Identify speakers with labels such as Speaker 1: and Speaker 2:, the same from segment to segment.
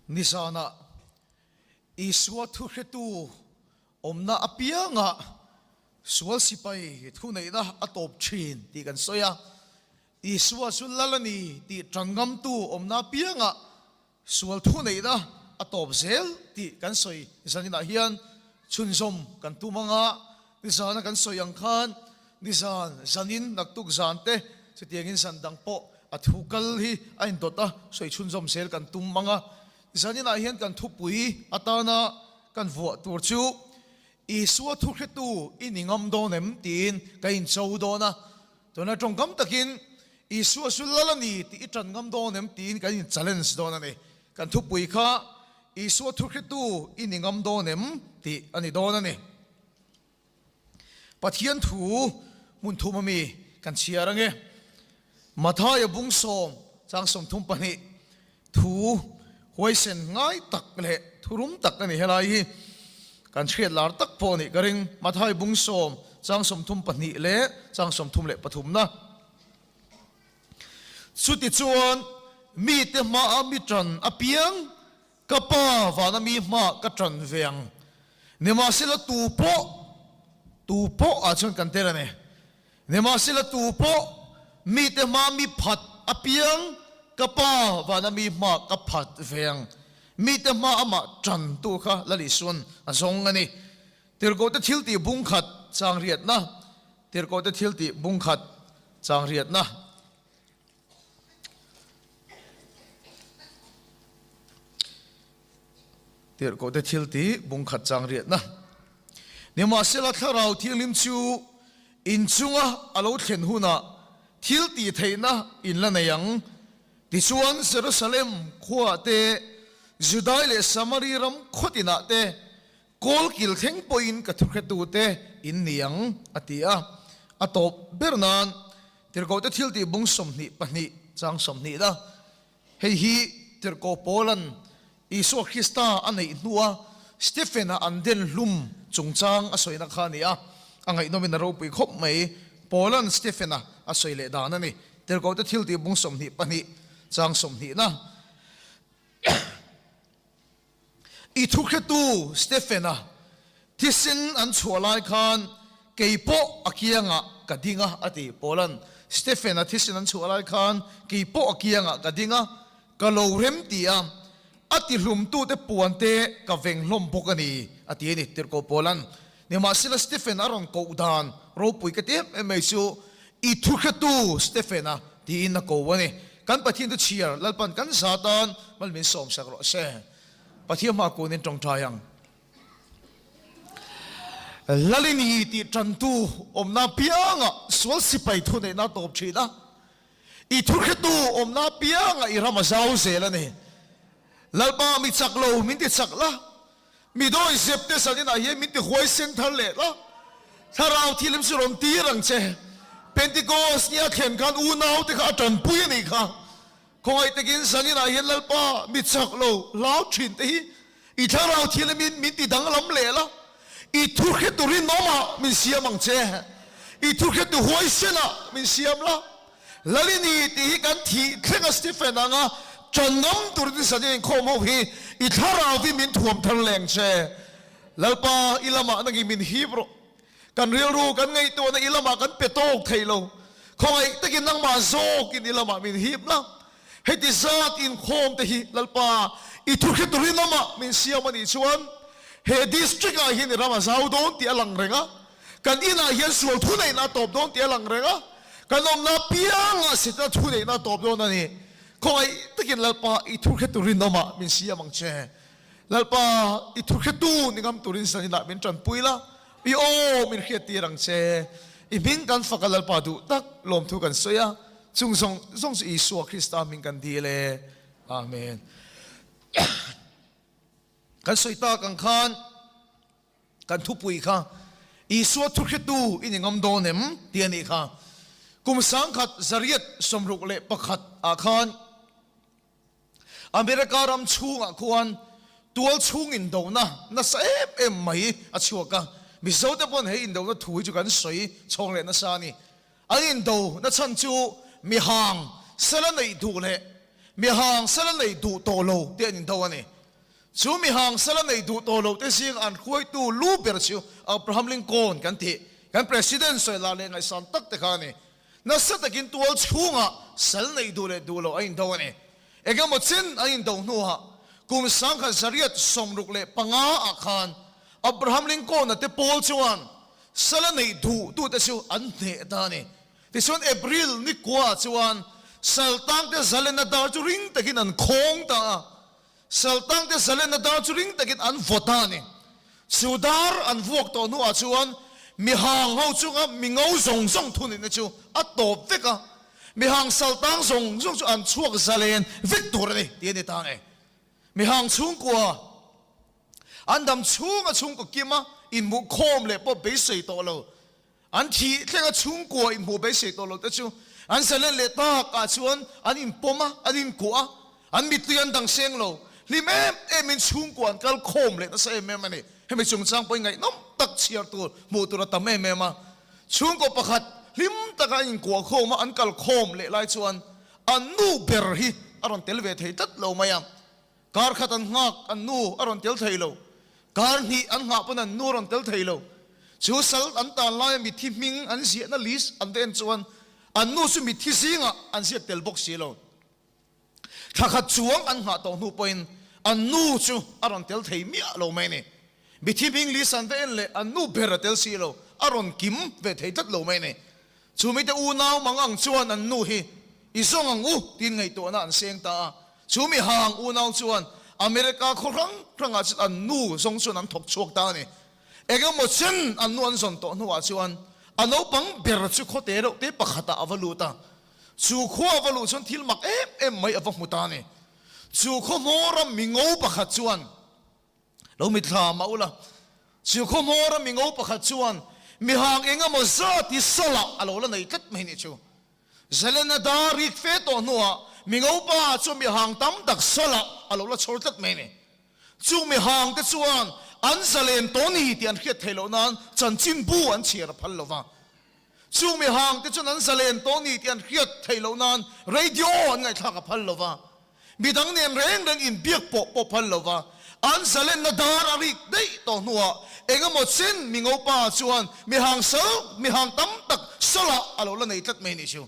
Speaker 1: Nizanah Isua thuhretu awmna apiangah sual sipai thuneihna a tawp thin tih kan sawi a. Isua chu lal a ni tih tan ngamtu awmna apiangah sual thuneihna a tawp zel tih kan sawi zaninah hian chhunzawm kan tum ang a. Nizana kan sawi ang khan nizan zanin naktuk zan te chutiangin zan dang pawh a thu kal hi a indawt a, sawi chhunzawm zel kan tum ang a. Zaninah hian kan thupui atana kan vuah tur chu Isua thuhretu i ni ngam dawn em tiin ka incho dawn a. Tuna tawngkam takin Isua chu lal a ni tih i tan ngam dawn em tiin kan in challenge dawn a ni. Kan thupui kha Isua thuhretu i ni ngam dawn em tih a ni dawn a ni. Pathian thu hmun thum ami kan chhiar ange. Mathaia bung sawm chang 32 thu huaisen ngai tak leh thurum tak a ni helai hi kan hriat lar tak pawh a nih ka ring. Mathai bung sawm chang 32 leh chang 33 na. Chutichuan mite hmaa mi tan apiang ka Pa vana mi hmaa ka tan ve ang. Nimahsela tu pawh tu pawh ah chuan kan tel a ni. Nimahsela tu pawh mite hmaa mi phat apiang ka Pa vana mi hmaa ka phat ve ang. Mite hmaa amah tan tu kha Lal Isuan a zawng a ni. Tirhkohte thiltih bungkhat chang riatna Tirhkohte thiltih bungkhat chang riatna. Tirhkohte thil tih bungkhat chang riatna. Nimahsela Thlarau Thianghlim chu inchunga a lo thlen hunah thil tih theihna in la nei ang. Tichuan Jerusalem khuaah te, Judai leh Samari ram khaw tinah te Kawl kil thleng pawhin ka thuhretute in ni ang, a ti a. A tawp ber nan Tirhkohte thiltih bung 22 chang 20 la. Hei hi Tirhkoh Paula'n Isua Krista a neih hnua Stephen-a an den hlum chungchang a sawina kha a ni a. A ngaihnawmin a ropui khawp mai. Paula'n Stephen-a a sawi leh dan a ni. Tirhkohte thiltih bung 22 chang 20 na. I thuhretu Stephen-a thisen an chhuah lai khan kei pawh a kiangah ka ding a, a ti. Paula'n Stephen-a thisen an chhuah lai khan kei pawh a kiangah ka ding a, ka lo rem ti a, a tihlumtute puante ka veng hlawm bawk a ni, a ti a ni, tirhkoh Paula'n. Nimahsela Stephen a rawn koh dan ropui ka ti em em mai chu, I thuhretu Stephen-a tiin a ko a ni. Kan Pathian chu chhiar Lalpan kan za tan mal min sawmsak rawh se. Pathian hma kunin tawngtai ang. Lalini tih tantu awmna piangah sual sipai thuneihna tawp thin a, I thuhretu awmna piangah i ram a zau zel a ni. Lalpa mi chak lo min ti chak la, Mi dawi zep te zan inah hian min ti huaisen thar leh la, Thlarau thil chu rawn tir ang che. Pentecost nia thlen khan unau te kha a tanpui a nih kha. Khawngaih takin zan inah hian Lalpa mi chak lo hlau thin te hi i thlarau thil min min ti danglam leh la, i thu hretu rinawmah min siam ang che. I thu hretu huaisenah min siam la. Lalini tih hi kan thih thleng a Stephen anga ṭan ngam turin zan in inkhawm ho hi i thlarau hi min thuam thar leng che. Lalpa i lamah nangin min hip rawh. Kan rilru kan ngaihtuahna i lamah kan pe tawk thei lo. Khawngaih takin nangmah zawkin i lamah min hip la. Heti zat inkhawm te hi Lalpa i thu hre turin lamah min siam a nih chuan he district ah hian i ram a zau dawn tih a lang reng a. Kan inah hian sual thuneihna a tawp dawn tih a lang reng a, kan awmna apiangah Setana thuneihna a tawp dawn a ni. Khawngaih takin Lalpa i thu hretu rinawmah min siam ang che. Lalpa i thu hretu ni ngam turin zan inah min tanpui la, i aw min hriattir ang che. I hming kan fak a Lalpa duh tak lawmthu kan sawi a, chung zawng zawng chu Isua Krista hming kan dil e. Amen. Kan sawi tak ang khan. Kan thupui kha Isua thuhretu i ni ngam dawn em? tih a nih kha. Kum 1961 ah khan America ram chhungah khuan tual chhung indona nasa em em mai a chhuak a. Mizote pawn he indona thu hi chu kan sawi chhawng leh nasa a ni. An indo na chhan chu mihang sela neih duh leh mihang sela neih duh tawh lo te an indo a ni. Chu mihang sala nei duh tawh lo te zing an hruaitu lu ber chu Abraham Lincoln kan tih, kan President sawi lah leh ngaihsan tak te kha a ni. Nasa takin tual chhungah sal neih duh leh duh loh a indo a ni. Engemaw chin an indo hnuah kum 1965 ah khan Abraham Lincoln-a te pawl chuan sala neih duh tute chu an hneh ta a ni. Tichuan April ni kuaah chuan saltangte zalenna dar chu ring takin an khawng ta a. Saltangte zalenna dar chu ring takin an vaw ta a ni. Chu dar an vuak tawh hnuah chuan mihang ho chunga mingo zawng zawng thunihna chu a tawp vek a, mihang saltang zawng zawng chu an chhuak zalen vek tur a ni tih a ni ta a ni. Mihang chhungkua an dam chhunga chhungkaw kima inhmuh khawm leh pawh beisei tawh lo. An thih thlenga chhungkua inhmuh beisei tawh lo te chu an zalen leh tak ah chuan an inpawm a, an inkuah a, an mittui an dang seng lo. Hlim em em in chhungkua an kal khawm leh nasa em em a ni. Hemi chungchang pawhin ngaihnawm tak chhiar tur hmuh tur a tam em em a. Chhungkaw pakhat hlim taka an inkuah khawm a, an kal khawm leh lai chuan an nu ber hi a rawn tel ve thei tlat lo mai a. Kar khat an nghak, an nu a rawn tel thei lo. Kar hnih an nghah pawn an nu a rawn tel thei lo. Chu sal an tan laia mitthi hming an ziahna list an va en chuan an nu chu mitthi zingah an ziak tel bawk si lo. Thla khat chuang an nghah tawh hnu pawhin an nu chu a rawn tel thei miah lo mai a ni. Mitthi hming list an va en leh an nu ber a tel si lo, a rawn kim ve thei tlat lo mai a ni. Chu mite unau mang ang chuan an nu hi i zawng ang u tiin ngaihtuahna an seng ta a. Chu mi hang unau chuan America khaw hrang hrangah chuan an nu zawng chuan an thawk chhuak ta a ni. Engemaw chen an nu an zawn tawh hnuah chuan a naupang ber chu khaw te reuh te pakhatah a va lut a. Chu khua a va luh chuan thil mak em em mai a va hmu ta a ni. Chu khaw hmawra mingo pakhat chuan Lo mitthla mah ula, chu khaw hmawra mingo pakhat chuan mihang eng emaw zat hi salah a lo la nei tlat mai nih chu. Zelena dar rik fe tawh hnuah mingo pa chu mihang tam tak salah a lo la chhawr tlat mai ni. Chung mihang te chuan an zalen tawh ni tih an hriat theih loh nan chanchinbu an chhiar a phal lo va. Chung mihang te chuan an zalen tawh ni tih an hriat theih loh nan radio an ngaihthlak a phal lo va. Midang nen reng reng inbiak pawh pawh phal lo va, an zalenna dar a rik daih tawh hnuah engemaw chen mingopa chuan mihang sal, mihang tam tak salah a lo la nei tlat mai nih chu.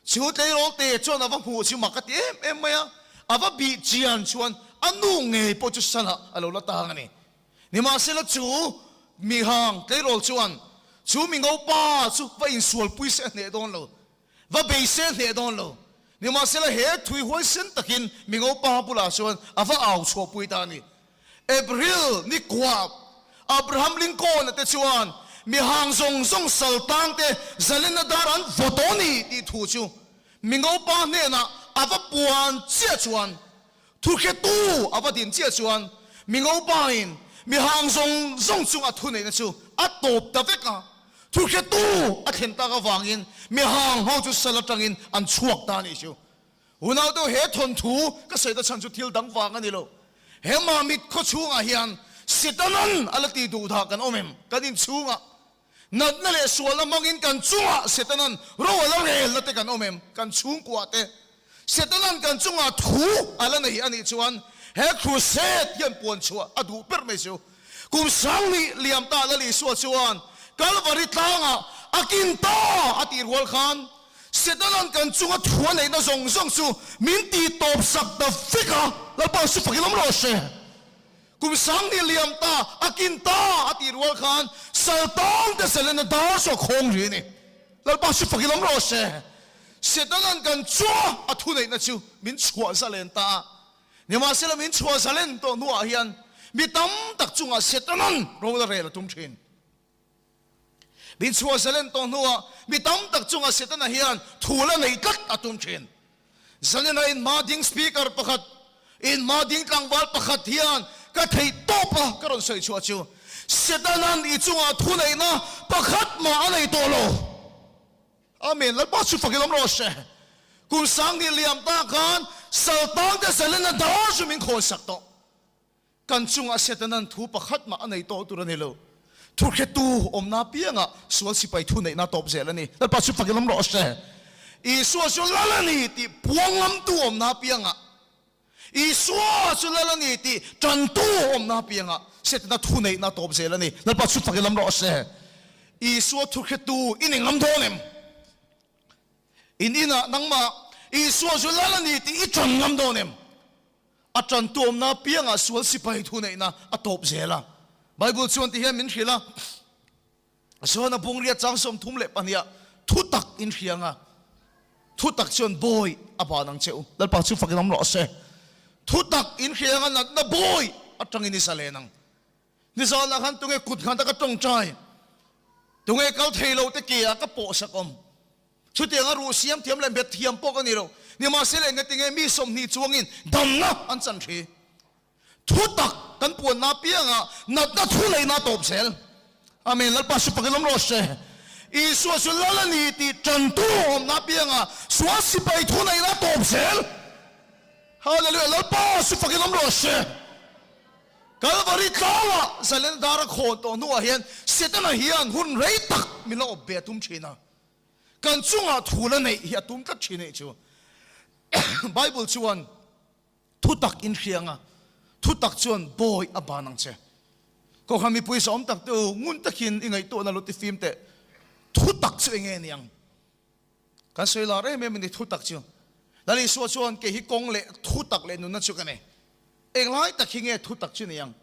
Speaker 1: Chu tleirawl te chuan a va hmuh chu mak a ti em em mai a, a va bih chian chuan a nu ngei pawh chu salah a lo la tang a ni. Nimahsela chu mihang tleirawl chuan chu mingopa chu va insualpui se a hneh dawn lo. Va bei se hneh dawn lo. Nimahsela he thui huaisen takin Mingopa bulah chuan a va au chhuahpui ta a ni. April ni kuah Abraham Lincoln-a te chuan mihang zawng zawng saltang te zalenna dar an vaw tawh a ni tih thu chu Mingopa hnenah a va puan chiah chuan Thuhretu a va din chiah chuan Mingopain mihang zawng zawng chunga thuneihna chu a tawp ta vek a. Thuhretu a thlen tak avangin mihang ho chu sal atangin an chhuak ta a nih chu. Unaute he thawnthu ka sawi ta chhan chu thil dang vang a ni lo. He Mamit khaw chhungah hian Setanan a la ti duh dah kan awm em? Kan inchhungah Natna leh sualna hmangin kan chungah Setanan ro a la relna te kan awm em? Kan chhungkuah te Setanan kan chungah thu a la nei a nih chuan he crusade hian puan chhuah a duh ber mai chu. Kum 2000 liam ta Lal Isua chuan Kalvari tlangah a kin ta a tih rual khan Setanan kan chunga thu a neihna zawng zawng chu min tih tawp sak ta vek a, Lalpa su fakin awm rawh se. Kum 2000 liam ta, a kin ta a tih rual khan Saltang te Selena dar chu a khawng ri a ni. Lalpa chu fakin awm rawh se. Setanan kan chua a thuneihna chu min chhuah zalen ta a. Nimahsela min chhuah zalen tawh hnuah hian mi tam tak chungah Setanan ro la rel a tum thin. Min chhuah zalen tawh hnuah mi tam tak chungah Setana hian thu la nei tlat a tum thin. Zanina inhma ding speaker pakhat, inhma ding tlangval pakhat hian ka theih tawp a ka rawn sawi chhuah chu, Setanan i chungah thu neihna pakhat mah a nei tawh lo. Amen. Lalpa chu fakin awm rawh se. Kum 2000 liam ta khan Saltangte zalena dar chu min khawnsak tawh. Kan chungah Setanan thu pakhat mah a nei tawh tur a ni lo. Thuhretu awmna apiangah sual sipai thu neihna tawp zel a ni. Lalpa chu fakin awm rawh se. Isua chu Lal a ni tih puang ngamtu awmna apiangah. Isua chu lal a ni tih tantu awmna apiangah Setana thuneihna a tawp zel a ni. Lalpa chu fak i lam rawh se. Isua thuhretu i ni ngam dawn em? In inah nangmah Isua chu lal a ni tih i tan ngam dawn em? A tantu awmna apiangah sual sipai thuneihna a tawp zel a. Bible chuan ti hian min hrilh a. Johana bungria chang 32 ah thutak in hriang a, thutak chuan bawi a ban ang che u. Lalpa chu fakin awm rawh se. Thutak in hriang a natna bawi atangin i zalen ang. Nizanah khan tunge kut nghat a ka tawngtai, tunge kal thei lo te ke ah ka pawh sak awm. Chutianga ruh siam thiam leh bet thiam pawh ka ni lo. Nimahsela engatinge mi 20 chuangin damna an chan thi. Thutak kan puanna apiangah natna thu neihna a tawp zel. Amen. Lalpa su pakin awm rawh se. Isua chu lal a ni tih tantu awmna apiangah sual sipai thu neihna a tawp zel. Hallelujah. Lalpa su pakin awm rawh se. Kalvari tlangah zalen dar a khawn tawh hnuah hian Setana hian hun rei tak min la awp ve a tum thin a. Kan chungah thu la neih hi a tum tlat thin anih chu. Bible chuan Thutak in hriang a, thutak chuan bawi a ban ang che. Kohhran mipui sawm tak te u, ngun takin i ngaihtuahna lo tifim teh. Thutak chu enge ni ang? Kan sawi lar em em a ni thutak chu. Lal Isua chuan kei hi kawng leh thutak leh nunna chu ka nei. Englai tak hi nge thutak chu ni ang?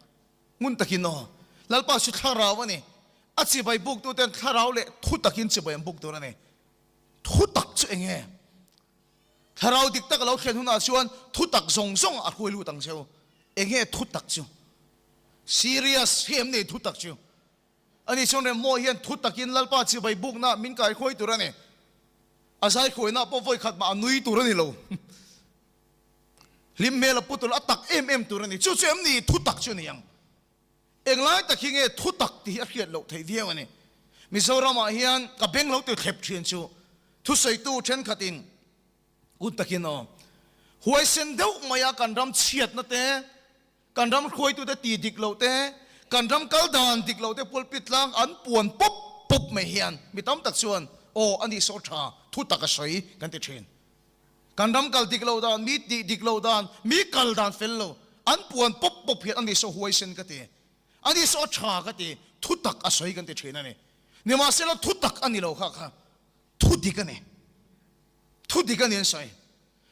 Speaker 1: Ngun takin aw. Lalpa chu thlarau a ni. A chibai buktu ten thlarau leh thutakin chibai an buk tur a ni. Thutak chu enge? Thlarau dik tak a lo thlen hunah chuan thutak zawng zawng a hruai lut ang cheu. Enge thutak chu? Serious hi em nei thutak chu? Ani chuan Remmawi hian thutakin Lalpa chibai bukna min kaihruai tur a ni. A zaikhuaina pawh vawi khat mah a nui tur a ni lo. Hlim hmel a pu tur a tak em em tur a ni. Chu chu em ni thutak chu ni ang? Englai tak hi nge thutak tih hi a hriat loh theih viau a ni. Mizoramah hian ka beng lo ti thlep thin chu thusawitu thenkhatin hun takin aw huaisen deuh maia kan ram chhiatna te, kan ram hruaitute ti dik loh te, kan ram kal dan dik loh te pulpit tlang an puan pawp pawp mai hian mi tam tak chuan aw a nih saw tha thutak a sawi kan ti thin. Kan ram kal dik loh dan, mi tih dik loh dan, mi kal dan fel lo, an puan pawp pawp hian ani saw huaisen ka ti, ani saw tha ka ti, thu tak a sawi kan ti thin a ni. Nimahsela thu tak a ni lo kha kha thu dik a ni. Thu dik a ni an sawi.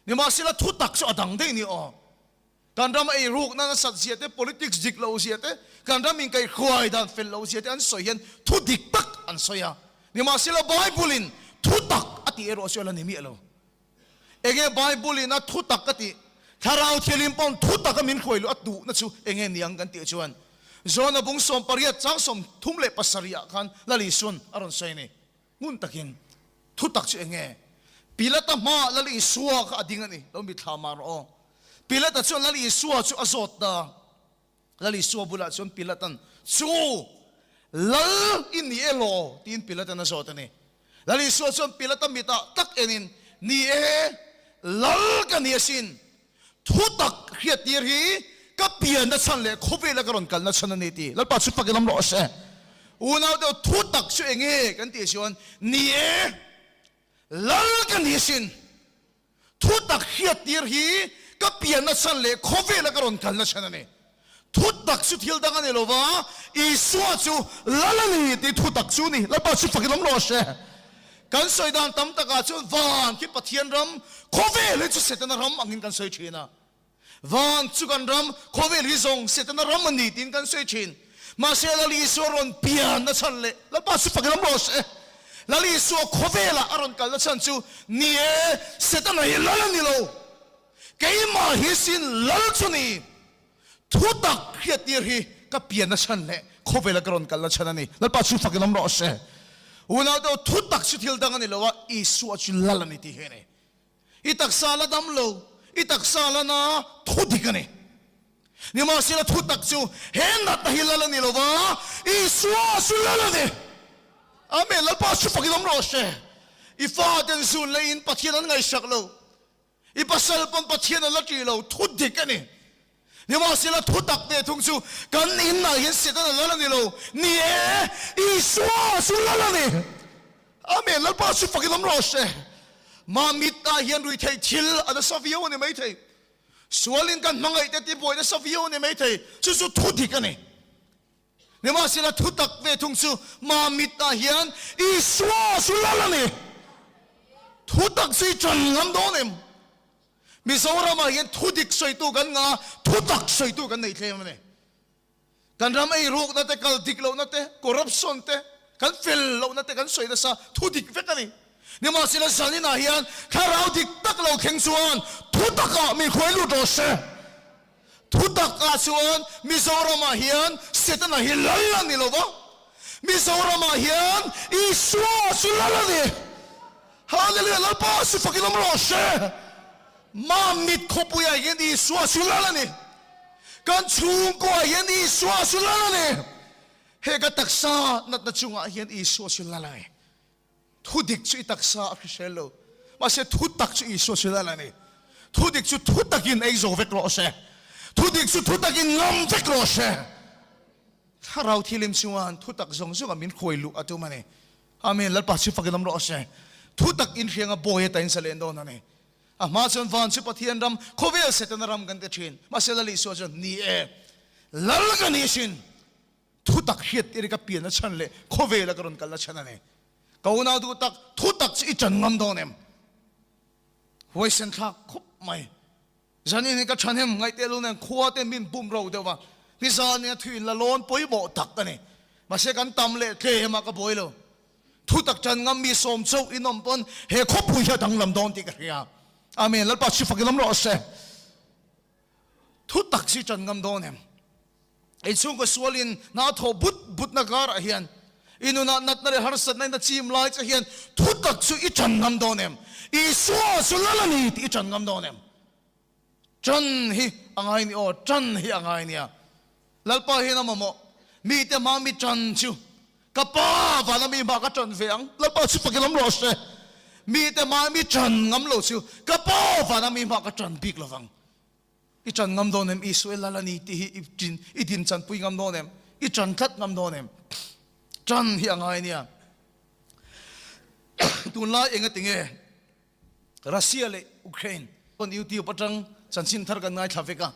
Speaker 1: Nimahsela thu tak chu a dang daih ni aw. Kan ram ei rukna nasat zia te, politics dik lo zia te, kan ram inkaihhruai dan fel lo zia te an sawi hian thu dik tak an sawi a. Nimahsela Bible in thu tak a tih erawh chu a la ni miah lo. Enge Bible in a thu tak a tih? Thlarau Thianghlim pawn thu tak a min hruai luh a duhna chu enge niang kan tih chuan John-a bung 18 chang 37 ah khan Lal Isuan a rawn sawi a ni. Hmun takin thu tak chu enge? Pilata hmaah Lal Isua kha a ding a ni, lo mitthla mah rawh aw. Pilata chuan Lal Isua chu a zawt ta. Lal Isua bulah chuan Pilatan, Chu, Lal i ni e law? tiin Pilatan a zawt a ni. Lal Isua chuan Pilata mitah tak enin, Ni e, Lal ka ni asin. Thu tak hriattir hi ka pianna chhan leh khawvela ka rawn kalna chhan a ni ti Lalpa chu fakin awm rawh se. Unau deuh thu tak chu eng nge kan tih chuan ni e, Lal ka ni sin. Thu tak hriattir hi ka pianna chhan leh khawvela ka rawn kalna chhan a ni. Thu tak chu thil dang a ni lo va, Isua chu Lal a ni tih thu tak chu a ni. Lalpa chu fakin awm rawh se. Kan sawi dan tam takah chuan van khi Pathian ram, khawvel hi chu Setana ram angin kan sawi thin a. Van chu kan ram, khawvel hi zawng Setana ram a ni tiin kan sawi thin. Mahse Lal Isua rawn pianna chhan leh Lalpa chu fakin awm rawh se. Lal Isua khawvelah a rawn kalna chhan chu ni e, Setana hi Lal a ni lo. Keimah hi sin Lal chu ni. Thutak hriattir hi ka pianna chhan leh khawvela ka rawn kalna chhan a ni. Lalpa chu fakin awm rawh se. Unau deuh thutak chu thil dang a ni lo a, Isua chu lal a ni tih hi a ni. I taksa la dam lo, i taksa la na thu dik a ni. Nimahsela thutak chu he natna hi lal a ni lo va, Isua chu lal a ni. Amen. Lalpa chu fakin awm rawh se. I faten zun leiin Pathian an ngaihsak lo. I pasal pawn Pathian a la ṭih lo, thu dik a ni. Nimahsela thu tak ve thung chu kan inah hian Satan a lal a ni lo. Ni e, Isua chu lal a ni. Amen, Lalpa chu fakin awm rawh se. Mah mitah hian ruihtheih thil a nasa viau a ni maithei. Sualin kan hmangaihte tibuai nasa viau a ni maithei, chu chu thu dik a ni. Nimahsela thu tak ve thung chu Mamit ah hian Isua chu lal a ni. Thu tak chu i ṭan ngam dawn em? Mizoram ah hian thu dik sawitu kan ngah a, thu tak sawitu kan nei thlem a ni. Kan ram ei rukna te, kal dik lohna te, corruption te, kan fel lohna te kan sawi nasa, thu dik vek a ni. Nimahsela zaninah hian thlarau dik tak lo thleng chuan thu takah min hruai lut rawh se. Thu takah chuan Mizoramah hian Setana hi lal a ni lo va, Mizoramah hian Isua chu lal a ni. Hallelujah! Lalpa chu fakin awm rawh se. Mamit khawpuiah hian Isua chu lal a ni. Kan chhungkuaah hian Isua chu lal a ni. He ka taksa natna chungah hian Isua chu lal a ni. Thu dik chu i taksa a hrisel lo, mahse thu tak chu Isua chu lal a ni. Thu dik chu thu takin ei zo vek rawh se. Thu dik chu thu takin ngam vek rawh se. Thlarau thilim chuan thu tak zawng zawnga min hruai luh a tum a ni. Amen. Lalpa chu fakin awm rawh se. Thu tak inhrianga bawi ata in zalen dawn a ni. A hma chuan van chu Pathian ram, khawvel Setana ram kan ti thin. Mahse Lal Isua chuan, Ni e, Lal ka ni sin. Thu tak hriat tir ka pianna chhan leh khawvela ka rawn kalna chhan a ni. Ka unau duh tak, thu tak chu i ṭan ngam dawn em? Huaisen thlak khawp mai. Zanin hi ka ṭhahnem ngaihte lu nen khua te min bum ro deuh va, nizan nia thu in la lawn pawimawh tak a ni. Mahse kan tam leh tlem a ka buai lo. Thu tak ṭan ngam mi sawm chauh in awm pawn he khawpui hi a danglam dawn tih ka hria. Amen. Lalpa chu fakin awm rawh se. Thu tak chu i ṭan ngam dawn em? I chhungkaw sualin hna thawh but butna karah hian i nunah natna leh harsatna in a chim lai che hian thu tak chu i ṭan ngam dawn em? Isua chu lal a ni tih i ṭan ngam dawn em? Ṭan hi a ngai ni aw, ṭan hi a ngai nia. Lalpa hian a mamawh mite hma mi ṭan chu ka pa vana mi hma ka ṭan ve ang. Lalpa chu fakin awm rawh se. Mite hma mi ṭan ngam lo chu ka pa vana mi hma ka ṭan bik lovang. I ṭan ngam dawn em? Isua lal a ni tih hi i ṭin, i din chanpui ngam dawn em? I ṭan tlat ngam dawn em? Ṭan hi a ngai nia. Tunlai enga tinge Russia leh Ukraine pawn YouTube aṭang chanchin thar kan ngaithla vek a,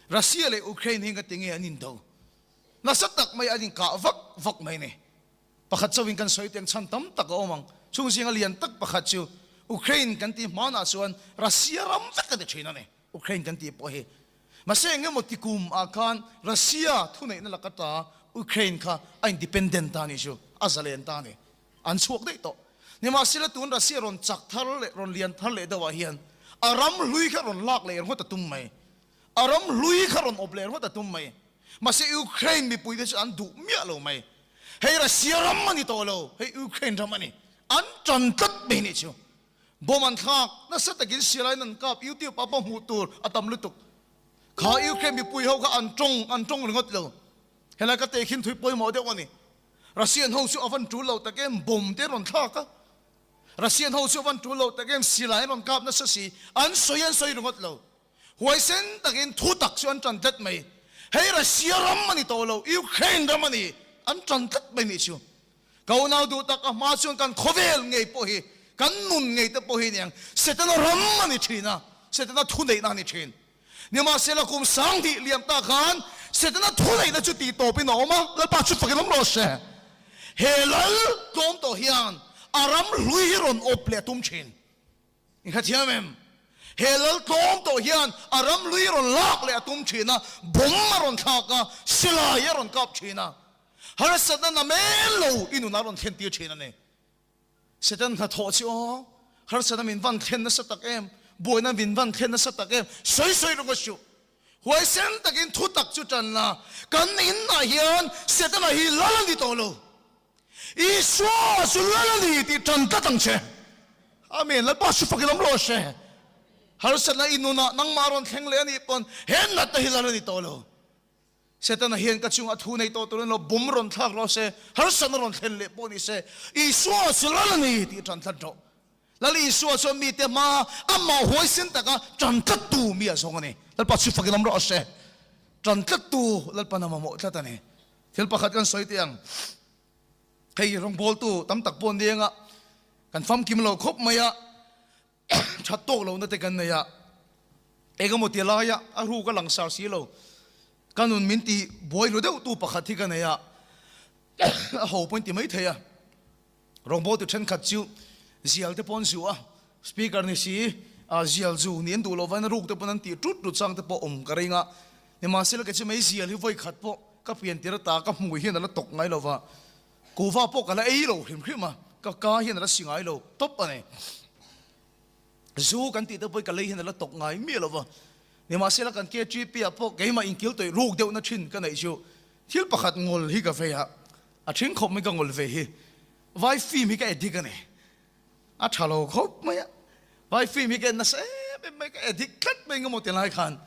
Speaker 1: Russia leh Ukraine hi enga tinge an indo nasa tak mai an inkah vak vak mai ni. Pakhat chauhin kan sawi teng chhan tam tak a awm ang. Chung zinga lian tak pakhat chu Ukraine kan tih hmanah chuan Russia ram vek a ni thin a ni. Ukraine kan tih pawh hi. Mahse eng emaw ti kum ah khan Russia thuneihna laka ta Ukraine kha a independent ta nih chu, a zalen ta a ni. An chhuak daih tawh. Nimahsela tun Russia rawn chak thar leh rawn lian thar leh deuh ah hian a ram hlui kha rawn lak leh ringawt a tum mai. A ram hlui kha rawn awp leh ringawt a tum mai. Mahse Ukraine mipui te chu an duh miah lo mai. Hei Russia ram a ni tawh lo, hei Ukraine ram a ni. An tan tlat mai nih chu. Bomb an thlak, nasa takin sialaiin an kap, YouTube ah pawh hmuh tur a tam lutuk. Kha Ukraine mipui ho kha an tawng, an tawng ringawt lo. Helai ka tehkhin thui pawimawh deuh a ni. Russian ho chu a van tul lo tak em, bomb te an rawn thlak a. Russian ho chu a van tul lo tak em, silai an rawn kap nasa si, an sawi an sawi ringawt lo. Huaisen takin thu tak chu an tan tlat mai. Hei Russia ram a ni tawh lo, Ukraine ram a ni, an tan tlat mai nih chu. Ka unau duh tak a hma chuan kan khawvel ngei pawh hi, kan nun ngei te pawh hi niang Setana ram a ni thin a, Setana thuneihna a ni thin. Nimahsela kum 2000 liam ta khan Setana thuneihna chu tih tawpin a awm a, Lalpa chu fakin awm rawh se. He lal tlawm tawh hian a ram hlui hi rawn awp leh a tum thin. I hrethiam em? He lal tlawm tawh hian a ram lui rawn lak leh a tum thin a, bomb a rawn thlak a, silai a rawn kap thin a, harsatna na mel lo i nunah a rawn thlen tir thin a ni. Satan hnathawh chu aw, harsatna min van thlen nasa tak em, buaina min van thlen nasa tak em, sawi sawi rawng a hriuh. Huaisen takin thu tak chu tan la, kan inah hian Setana hi lal a ni tawh lo. Isua chu lal a ni tih tan tlat ang che. Amen. Lalpa chu fakin awm rawh se. Harsatna i nunah nangmah rawn thleng leh a nih pawn he natna hi lal a ni tawh lo. Setana hian ka chungah thu nei tawh turin lo bum rawn thlak rawh se, harsatna rawn thlen leh pawh ni se, Isua chu lal a ni tih tan tlat rawh. Lal Isua chuan mite hma amah huaisen taka tan tlattu mi a zawng a ni. Lalpa chu fakin awm rawh se. Tan tlattu Lalpan a mamawh tlat a ni. Thil pakhat kan sawi teh ang, hei rawngbawltu tam tak pawh nia kan famkim lo khawp mai a, that tawk lohna te kan nei a. Engemaw ti laia a ruk a langsar si lo. Ka nun min ti buai lu deuh tu pakhat hi ka nei a, a ho pawhin ti mai thei a. Rawngbawltu thenkhat chu zial te pawh an zu a, speaker ni si zial zu ni an duh loh vain a ruk te pawn an tih tut tut chang te pawh awm ka ring a. Nimahsela kei chu mei zial hi vawi khat pawh ka pian tir ata ka hmui hian a la tawk ngai lo va, kuhva pawh ka la ei lo hrim hrim a, ka ka hian a la si ngai lo tawp a ni. Zu kan tih te pawh hi ka lei hian a la tawk ngai miah lo va, nimahsela kan KTP ah pawh keimah inkil tawih ruk deuhna thin ka neih chu thil pakhat ngawl hi ka vei a, a then khawp mai ka ngawl ve hi vai film hi ka addict a ni, a tha lo khawp mai a, vai film hi ka en nasa em em mai ka addict tlat mai engemaw ti lai khan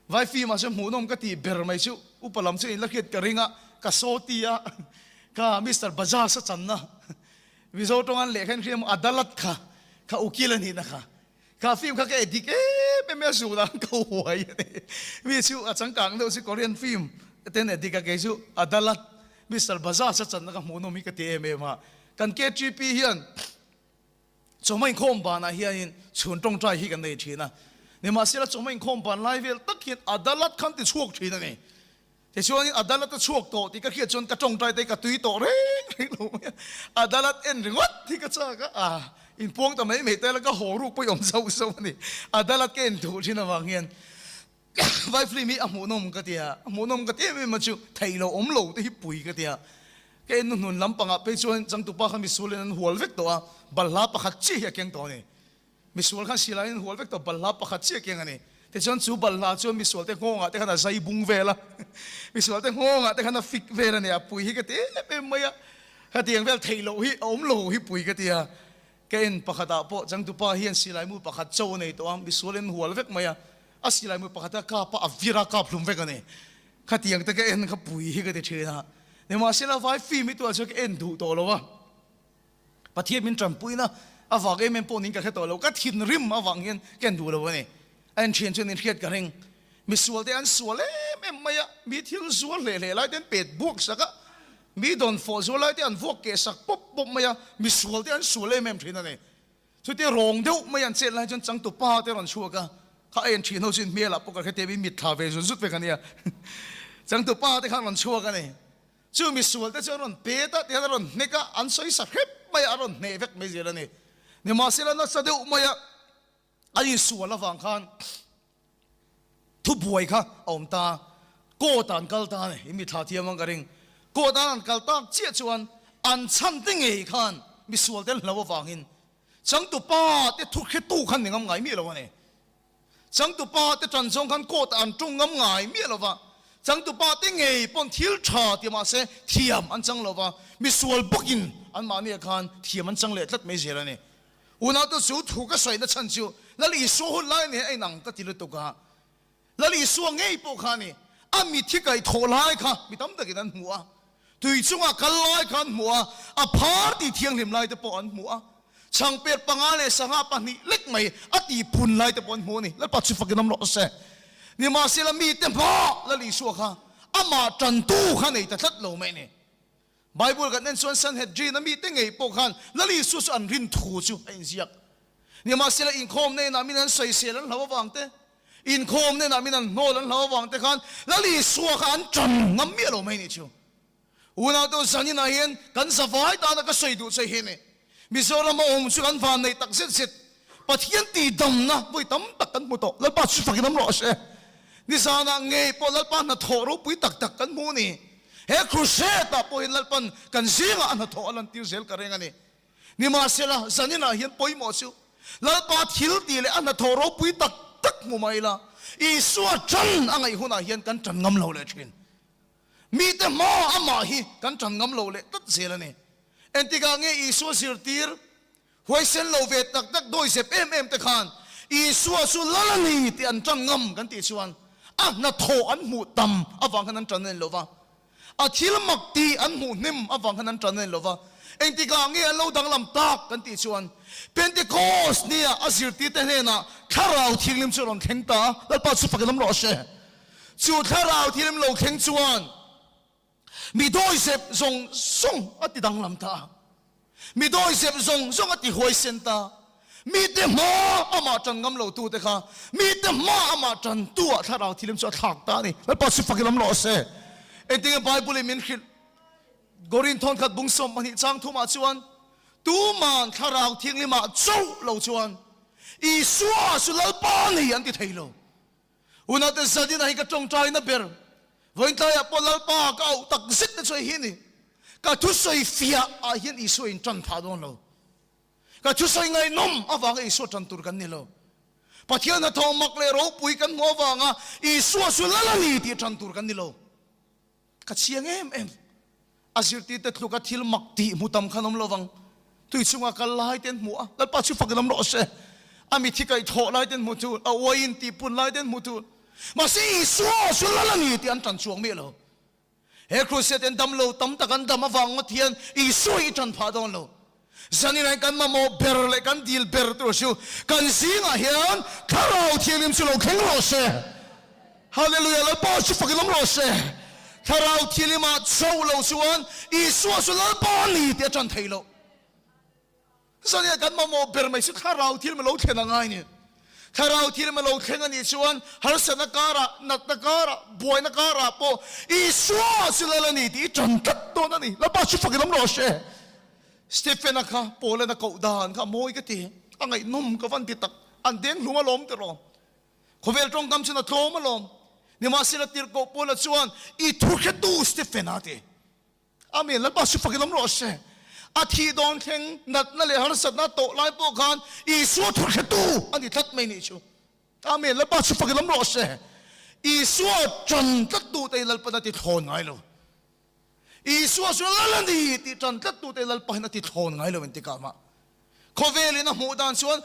Speaker 1: vai film ah chuan hmuhnawm ka tih ber mai chu upa lam chu inla hriat ka ring a, ka saw ti a ka Mister Bajaj a channa. Mizo tawng an lehkha in hria maw Adalat kha kha ukil a nihna kha kha film kha ka edit em em mai a zun ang ka huai a ni mi chu a changkang deuh chu Korean film ten edit a kei chu Adalat Mister Bajaj a channa ka hmuh nawm hi ka ti em em a kan KTP hian chawhma inkhawm banah hianin chhun tawngtai hi kan nei thin a nimahsela chawhma inkhawm ban lai vel tak hian Adalat khan ti chhuak thin a ni. Tichuanin Adalat a chhuak tawh tih ka hriat chuan ka tawngtai te ka tui tawh reng reng lo mai a, Adalat en ringawt hi ka chak a, ah inpuang ta mai mai te la ka haw ruk pawh i awm zauh zauh a ni. Adalat ka en duh thin avang hian vai film hi a hmuhnawm ka ti a, a hmuhnawm ka ti em em a chu theih loh awm lo te hi pui ka ti a. Ka en hnuhnun lampangah phei chuan changtupa kha misualin an hual vek tawh a, balhla pakhat chiah hi a keng tawh a ni. Misual khan silaiin an hual vek tawh, balhla pakhat chiah keng a ni. Tichuan chu balhla chuan misualte nghawngah te khan a zai bung vel a, misualte nghawngah te khan a fik vel a ni. A pui hi ka ti em em mai a, hetiang vel theih loh hi a awm lo hi pui ka ti a. Ka en pakhatah pawh changtupa hian silaimu pakhat cho a nei tawh a, misualin an hual vek mai a, a silaimu pakhat a kap a, a vir a kap hlum vek a ni. Khatiang te ka en kha pui hi ka ti thin a, nimahsela vai film hi tuah chuan ka en duh tawh lo a. Pathian min tanpuina avang em em pawh niin ka hre tawh lo, ka thinrim avang hian ka en duh lo a ni. A en thian chuan in hriat ka ring. Misual te an sual em em mai a, mi thil zual hleh hleh lai te an pet buak sak a, mi dawn fawh zual lai te an vuak keh sak pawp pawp mai a, misual te an sual em em thin a ni. Chutia rawng deuh mai an chet lai chuan changtu pa te rawn chhuak a, kha a en thin ho chu in hmelah pawh ka hre tep in mitthla ve zut zut vek a nia. Changtu pa te kha an rawn chhuak a ni. Chu misual te chu an rawn pet a, tihian a rawn hnek a, an sawi sa hrep mai a, a rawn hneh vek mai zel a ni. Nimahsela nasa deuh mai a, an insual avang khan thubuai kha a awm ta, court ah an kal ta a ni, i mithla thiam ang ka ring. Court ah an kal tak chiah chuan an chhan te ngei khan misual te an hlo avangin changtupa te thu hretu khan ni ngam ngai miah lo a ni. Changtupa te tan zawng khan court ah an tung ngam ngai miah lo va, changtupa te ngei pawn thil tha ti mahse thiam an chang lo va, misual bawkin anmahni ah khan thiam an chang leh tlat mai zel a ni. Unaute chu thu ka sawi na chhan chu Lal Isua hun lai nen a inang ka ti lutuk a, Lal Isua ngei pawh kha a ni, a mithi kaihthawh lai kha mi tam takin an hmu a, Tui chunga kal lai kha an hmu a, a phar tih thianghlim lai te pawh an hmu a, chhangpet panga leh sangha pahnih lek mai a tih phun lai te pawh an hmu a ni. Lalpa chu fakin awm rawh se. Nimahsela mite hma Lal Isua kha amah tantu kha nei ta tlat lo mai a ni. Bible kan en chuan Sanhedrin a mite ngei pawh khan Lal Isua chu an rin thu chu a inziak. Nimahsela inkhawm hnenah min an sawisel an hlau avang te, inkhawm hnenah min an hnawl an hlau avang te khan Lal Isua kha an tan ngam miah lo mai nih chu. Unaute zaninah hian kan zavai tana ka sawi duh che hi ni. Mizoram a awm chu kan van nei tak zet zet. Pathian tihdamna vawi tam tak kan hmu tawh. Lalpa chu fakin awm rawh se. Nizanah ngei pawh Lalpa hnathawh ropui tak tak kan hmu ni. He crusade ah pawhin Lalpan kan zingah a hnathawh a lantir zel ka reng a ni. Nimahsela, zaninah hian pawimawh chu Lalpa thil tih leh a hnathawh ropui tak tak hmu mai ila, Isua tan a ngaih hunah hian kan tan ngam lo leh thin. Mite hma amah hi kan tan ngam lo leh tlat zel a ni. Entikah nge Isua zirtir huaisen lo ve tak tak dawizep em em te khan Isua chu Lal a ni tih an tan ngam kan tih chuan a hnathawh an hmuh tam avang khan an tan a ni lo va. A thil mak tih an hmuh hnem avang khan an tan a ni lo va, engtikah nge an lo danglam tak kan tih chuan Pentecost nia a zirtirte hnenah Thlarau Thianghlim chu a rawn thleng ta a, Lalpa chu fakin awm rawh se. Chu Thlarau Thianghlim lo thleng chuan mi dawizep zawng zawng a ti danglam ta a. Mi dawizep zawng zawng a ti huaisen ta. Mite hmaa amah ṭan ngam lo tute kha mite hmaa amah ṭantu ah Thlarau Thilim chu a thlak ta a ni. Lalpa chu fakin awm rawh se. Engtinge Bible in min hrilh? Korin thawnkhat bung 12 chang thumah chuan, Tuman Thlarau Thianghlimah chauh lo chuan Isua chu Lalpa a ni an ti thei lo. Unaute Zadina hi ka tawngtaina ber. Vawiin tlaiah pawh Lalpa ka auh tak zet te chu hei hi a ni. Ka thusawi fiah ah hian Isua in tan phah dawn lo. Ka thusawi ngaihnawm avanga Isua tan tur kan ni lo. Pathian hnathawh mak leh ropui kan hmuh avanga Isua chu Lal a ni tih tan tur kan ni lo. Ka chiang em em. A zirtirte tluka thil mak tih hmu tam khan awm lo vang. Tui chunga kal lai te an hmu a, Lalpa chu fakin awm rawh se. A mithi kaih thawh lai te an hmu thul, a uaiin tih pun lai te an hmu thul. Mahse Isua chu Lal a ni tih an tan chuang miah lo. He crusade an dam lo tam tak an dam avang ngawt hian Isua hi i tan phah dawn lo. Zanin kan mamawh ber leh kan dil ber tur chu kan zingah hian Thlarau Thianghlim chu lo thleng rawh se. Hallelujah! Lalpa chu fakin awm rawh se. Thlarau Thianghlimah chauh lo chuan Isua chu Lalpa a ni tih a tan theih loh. Zanin kan mamawh ber mai chu Thlarau Thianghlim a lo thlen a ngai ni. Thlarau Thianghlim a lo thleng a nih chuan harsatna karah, natna karah, buaina karah pawh Isua chu Lal a ni tih i tan tlat dawn a ni. Lalpa chu fakin awm rawh se. Stephen-a kha Paul-an a koh dan kha a mawi ka ti, a ngaihnawm ka van ti tak, an deng hlum alawm tiraw. Khawvel tawngkam chuan a tlawm alawm. Nimahsela tirhkoh Paul-a chuan i thu hretu Stephen-a a ti. Amen, Lalpa chu fakin awm rawh se. A thih dawn thleng natna leh harsatna a tawh lai pawh khan Isua thu hretu a ni tlat mai nih chu. Amen, Lalpa chu fakin awm rawh se. Isua tan tlattute hi Lalpan a ti thlawn ngai lo. Isua chu Lal a ni tih tan tlattute Lalpa hian a ti thlawn ngai lo engtikah mah. Khawvelin a hmuh dan chuan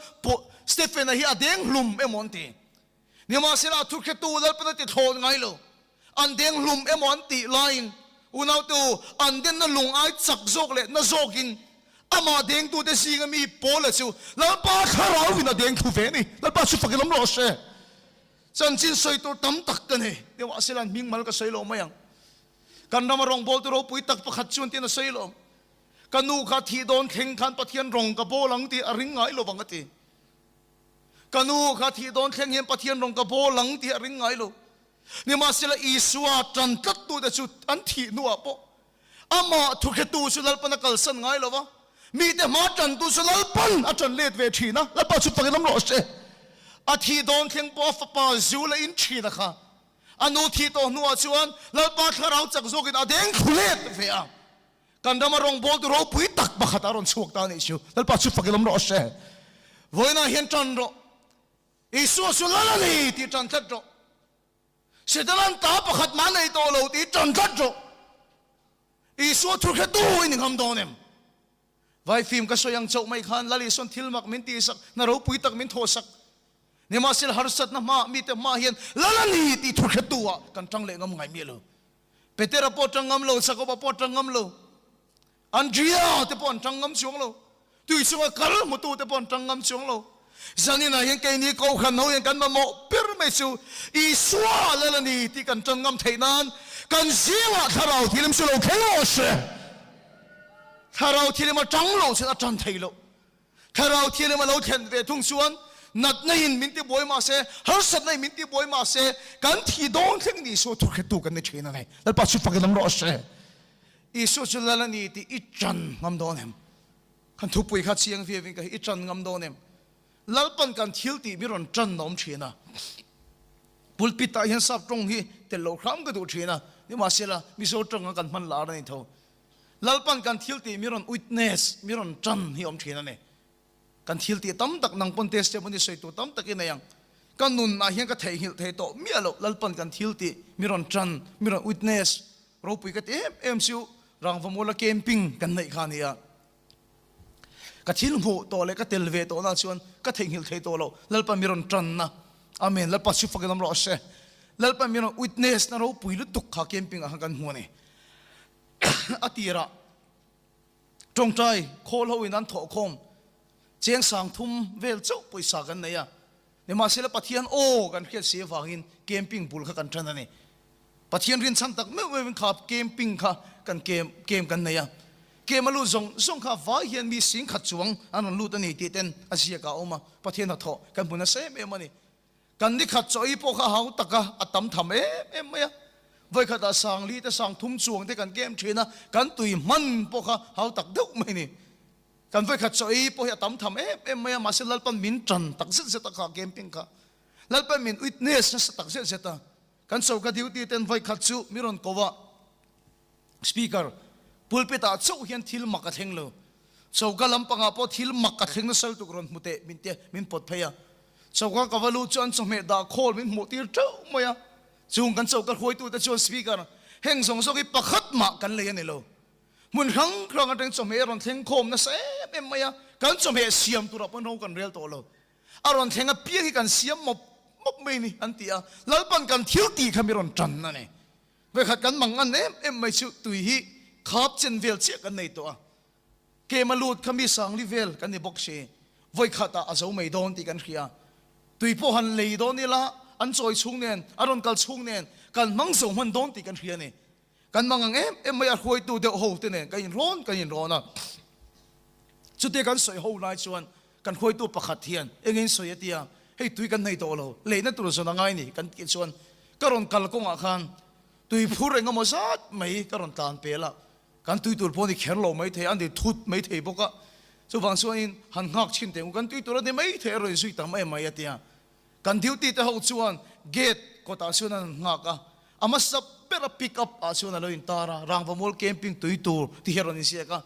Speaker 1: Stephen-a hi a deng hlum emaw an ti. Nimahsela a thuhretu Lalpan a ti thlawn ngai lo. An deng hlum emaw an tih laiin unautu an denna lung ai chak zawk leh na zawkin amah dengtute zinga mi Paula chu Lalpa thlarauin a deng thlu ve a ni. Lalpa chu fakin awm rawh se. Chanchin sawi tur tam tak ka nei. Nimahsela an hming mal ka sawi lo mai ang. Kan rama rawngbawltu ropui tak pakhat chuan tiin a sawi lo. Ka nu kha thih dawn thleng khan Pathian rawng ka bawl ang tih a ring ngai lo vang a ti. Ka nu kha thih dawn thleng hian Pathian rawng ka bawl ang tih a ring ngai lo. Nimahsela Isua tan tlattute chu an thih hnuah pawh amah thuhretu chu Lalpan a kalsan ngai lo va, mite hma tantu chu Lalpan a tan let ve thin a, Lalpa chu fakin awm rawh se. A thih dawn thleng pawh a fapa Zula in thin a kha. A nu thih tawh hnuah chuan Lalpa thlarau chak zawkin a deng thlu let ve a. Kan rama rawngbawltu ropui tak pakhat a rawn chhuak ta a nih chu. Lalpa chu fakin awm rawh se. Vawiinah hian tan rawh. Isua chu Lal a ni tih tan tlat rawh. Setanan ta pakhat mah nei tawh lo tih tan tlat rawh. Isua thu hretu i ni ngam dawn em? Vai fim ka sawi ang chauh mai khan Lal Isuan thil mak min tihsak, hna ropui tak min thawhsak. Nimahsela harsatna hma mite hma hian Lal a ni tih thu hretu ah kan tang leh ngam ngai miah lo. Petera pawh tang ngam lo, Jakoba pawh tang ngam lo, Andrea te pawh an tang ngam chuang lo, tui chunga kal hmutu te pawh an tang ngam chuang lo. Zaninah hian keini Kohhran ho hian kan mamawh ber mai chu Isua Lal a ni tih kan tang ngam theih nan kan zingah Thlarau Thilim chu lo thleng rawh se. Thlarau Thilim a tang loh chuan a tan thei loh. Thlarau Thianghlim a lo thlen ve thung chuan natna in min ti buai mah se, harsatna in min ti buai mah se, kan thi dawn thleng in Isua thurhretu kan ni thin a ni. Lalpa chu fakin awm rawh se. Isua chu Lal a ni tih i tan ngam dawn em? Kan thupui kha chiang viau in ka hi, i tan ngam dawn em? Lalpan kan thil tih mi rawn tan a awm thin a. Pulpit ah hian sap tawng hi tel loh hram ka duh thin a, nimahsela Mizo tawnga kan hman lar a ni tho. Lalpan kan thil tih mi rawn witness, mi rawn tan hi awm thin a ni. Kan thil tih tam tak nang pawn testimony sawi tur tam tak i nei ang. Ka nun ah hian ka theihnghilh thei tawh miah loh Lalpan kan thil tih mi rawn tan, mi rawn witness ropui ka ti em em chu Rangvamuala camping kan neih kha a ni a. Ka thil hmuh tawh leh ka tel ve tawh na chuan ka theihnghilh thei tawh loh Lalpan mi rawn tan na. Amen. Lalpa chu fakin awm rawh se. Lalpan mi rawn witness na ropui lutuk kha camping ah khan kan hmu a ni. A tirah tawngtai khawl ho in an thawh khawm cheng sang thum vel chauh pawisa kan nei a, nimahsela Pathian aw kan hriat si avangin camping bul kha kan tan a ni. Pathian rinchhan tak meuh meuhin kha camping kha kan camp kan nei a. Kem a lut zawng zawng kha vai hian mi singkhat chuang an rawn lut a ni tih ten a ziak ah a awm a, Pathian hnathawh kan hmu nasa em em a ni. Kan nikhat chaw ei pawh kha hau tak a, a tam tham em em mai a. Vawikhatah sangli te sangthum chuang te kan kem thin a, kan tui hman pawh kha hau tak deuh mai a ni. Kan vawikhat chaw ei pawh hi a tam tham em em mai a, mahse Lalpan min tan tak zet zet a kha camping kha. Lalpan min witness nasa tak zet zet a. Kan choka duty ten vawikhat chu mi rawn ko a, Speaker, pulpit ah chauh hian thil mak a thleng lo. Choka lampangah pawh thil mak a thleng nasa lutuk rawn hmu teh min tia min pawt phei a. Choka ka va lut chu an chawhmeh dah khawl min hmuh tir teuh mai a. Chung kan choka hruaitute chuan Speaker, heng zawng zawng hi pakhat mah kan lei a ni lo. Hmun hrang hrang atang chawhmeh a rawn thleng khawm nasa em em mai a, kan chawhmeh siam turah pawn ro kan rel tawh lo. A rawn thleng apiang hi kan siam mawp mawp mai a ni an ti a. Lalpan kan thil tih kha mi rawn tan a ni. Vekhat kan mang an em em mai chu tui hi khap chen vel chiah kan nei tawh a. Kem a lut kha mi sangli vel kan ni bawk si. Vawikhat ah a zo mai dawn tih kan hria. Tui pawh han lei dawn ila an chawi chhung nen, a rawn kal chhung nen kan hmang zo hman dawn tih kan hria a ni. Kan mang ang em em mai a hruaitu deuh ho te nen kan inrawn kan inrawn a. Chutia kan sawi ho lai chuan kan hruaitu pakhat hian engin sawi a tia, hei tui kan nei tawh lo, leina tur zawn a ngai ni kan tih chuan ka rawn kal kawngah khan tui phur eng emaw zat mai ka rawn tlan pel a, kan tui tur pawh ni kher lo mai thei a, an ti thut mai thei bawk a, chuvang chuanin han nghak chhin teh u, kan tui tur a ni mai thei a rawn zui tam em mai a tia. Kan duty te ho chuan gate kawtah chuan an han nghak a, a hmasa bera pick up ah chuan a lo intar a, Rangvamual camping tui tur ti hi a rawn inziak a,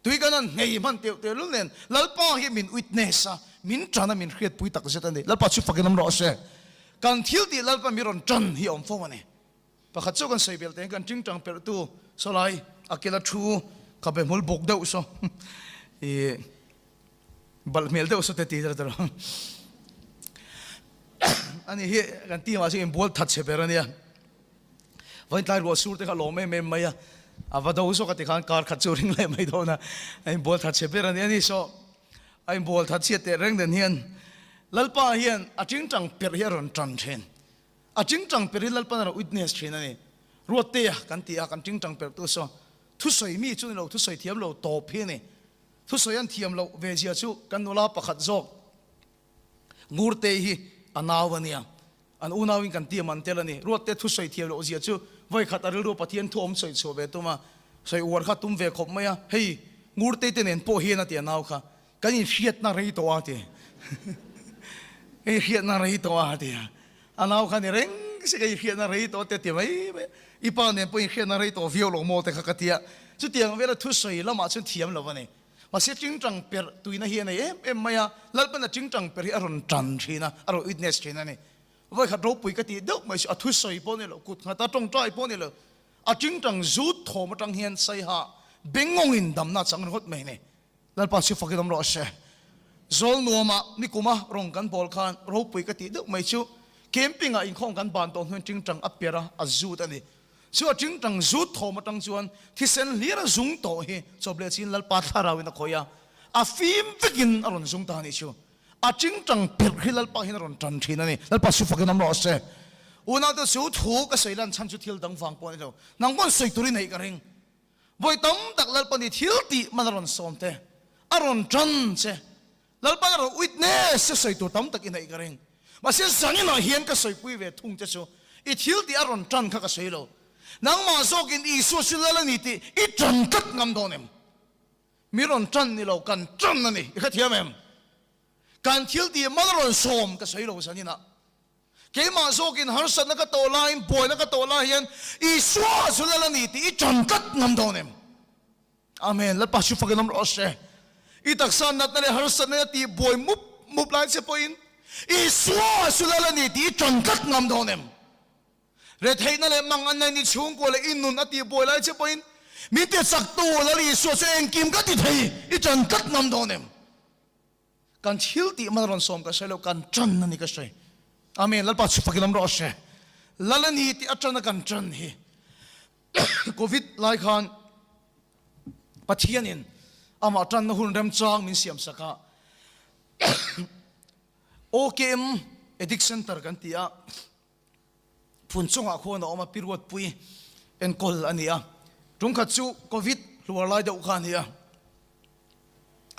Speaker 1: tui kan han nghei hman teuh teuh lul nen Lalpa hi min witness a, min tan a, min hriatpui tak zet a ni. Lalpa chu fakin awm rawh se. Kan thil tih Lalpa mi rawn tan hi a awm fo a ni. Pakhat chu kan sawi belh teh kan tingtang perh tu sawlai a kela thu kha be hmul buk deuh saw i balh hmel deuh saw te ti zel tawh ani hi kan team ah chuan inbual that chhe ber ania vawiin tlai ruah sur te kha lawm em em mai a a va do zawk a ti khan kar khat chu ring leh mai dawn a a inbual that chhe ber ani ani saw a inbual that chhiat teh reng den hian Lalpa hian a tingtang perh hi a rawn tan thin. A tingtang per hi Lalpan a rawn witness thin a ni. Ruattea kan ti a, kan tingtang per tu saw thusawi mi chu ni lo, thusawi thiam lo tawp hi a ni. Thusawi an thiam loh ve zia chu kan nula pakhat zawk Ngurtei hi a nau a nia. An unauin kan ti man tel a ni. Ruatte thusawi thiam loh zia chu vawikhat a rilru Pathian thu awm sawi chhuah ve tum a, sawi uar kha tum ve khawp mai a, hei Ngurtei te nen pawh hian a ti a nau kha. Kan inhriatna rei tawh a ti. Kan inhriatna rei tawh a ti a. A nau kha ni reng si ka inhriatna rei tawh te ti mai mai. I pa nen pawh inhriatna rei tawh viau lo maw te kha ka ti a. Chutiang vela thusawi lamah chuan thiam lo a ni. Mahse tingtang perh tuina hi a nei em em mai a. Lalpan a tingtang perh hi a rawn tan thin a, a rawn witness thin a ni. Vawikhat ropui ka tih deuh mai chu a thusawi pawh ni lo, kut nghata tawngtai pawh ni lo. A tingtang zut thawm atang hian saiha bengngawngin damna a chang ringawt mai a ni. Lalpa chu fakin awm rawh se. Zawl nuamah nikuma rawng kan bawl khan ropui ka tih deuh mai chu camping ah inkhawm kan ban tawh hnuin tingtang a per a, a zut a ni. Chu a tingtang zut thawm atang chuan thisen hlir a zung tawh hi chawp leh chin Lalpa thlarau in a khawih a, a fim vekin a rawn zung ta a nih chu. A tingtang perh hi Lalpa hian a rawn tan thin a ni. Lalpa chu fakin awm rawh se. Unaute chu thu ka sawi lan chhan chu thil dang vang pawh a ni lo. Nang pawn sawi tur i neih ka ring. Vawi tam tak Lalpa ni thil tih man a rawn sawm te, a rawn tan che. Lalpa a rawn witness che sawi tur tam tak i neih ka ring. Mahse zaninah hian ka sawipui ve thung che chu i thil tih a rawn tan kha ka sawi lo. Nangmah zawkin Isua chu Lal a ni tih i tan tlat ngam dawn em? Mi rawn tan ni lo, kan tan a ni. I hrethiam em? Kan thil tih man a rawn sawm ka sawi lo zaninah. Keimah zawkin harsatna ka tawh laiin, buaina ka tawh lai hian Isua chu Lal a ni tih i ṭan tlat ngam dawn em? Amen. Lalpa chu fakin awm rawh se. I taksa natna leh harsatna in a tih buai mup mup lai che pawhin Isua chu Lal a ni tih i ṭan tlat ngam dawn em? Retheihna leh manganna in i chhungkua leh i nun a tih buai lai che pawhin min ti chaktu Lal Isua chu engkim ka ti thei i ṭan tlat ngam dawn em? Kan thil tih man rawn sawm ka hre lo, kan tan a ni ka hre. Amen. Lalpa chu fakin awm rawh se. Lal a ni tih atana kan tan hi Covid lai khan Pathianin amah tanna hun remchang min siam sak a. OKM Addict Center kan ti a. Phun chungah khuan a awm a, Piruatpui enkawl a ni a. Tungkhat chu Covid. hluar lai deuh kha a ni a.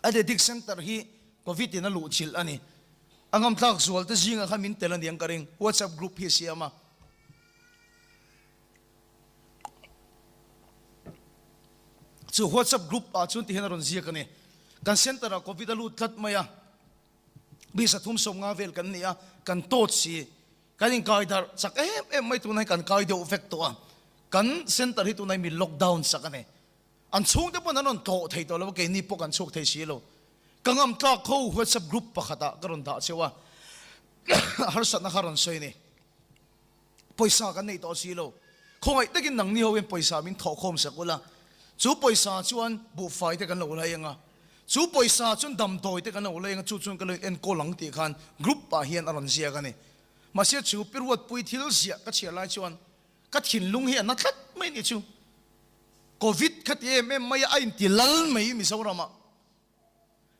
Speaker 1: Addict Centre hi Covid in a luh chilh a ni. A ngamtlak zual te zingah khan min tel a niang ka ring. WhatsApp group hi a siam a. Chu WhatsApp group ah chuan tihian a rawn ziak a ni. Kan centre ah Covid a lut tlat mai a. Mi 350 vel kan ni a, kan tawt si. Kan inkai darh chak em em mai tunah hi kan kai deuh vek tawh a. Kan centre hi tunah hi mi lockdown sak a ni. An chhungte pawn an rawn tlawh thei tawh lo a, keini pawh kan chhuak thei si lo. Ka ngam tlak ho WhatsApp group pakhatah ka rawn dah cheu a, harsatna kha rawn sawi a ni. Pawisa kan nei tawh si lo. Khawngaih takin nangni ho hian pawisa min thawh khawm sak ula, chu pawisa chuan buhfai te kan lo la eng a, chu pawisa chuan damdawi te kan lo la eng a, chu chuan ka lo enkawl ang tih khan group ah hian a rawn ziak a ni. Mahse chu pi Ruatpui thil ziah ka chhiar lai chuan ka thinlung hi a na tlat mai ni chu. Covid kha ti em em mai a, a inti lal mai Mizoram ah.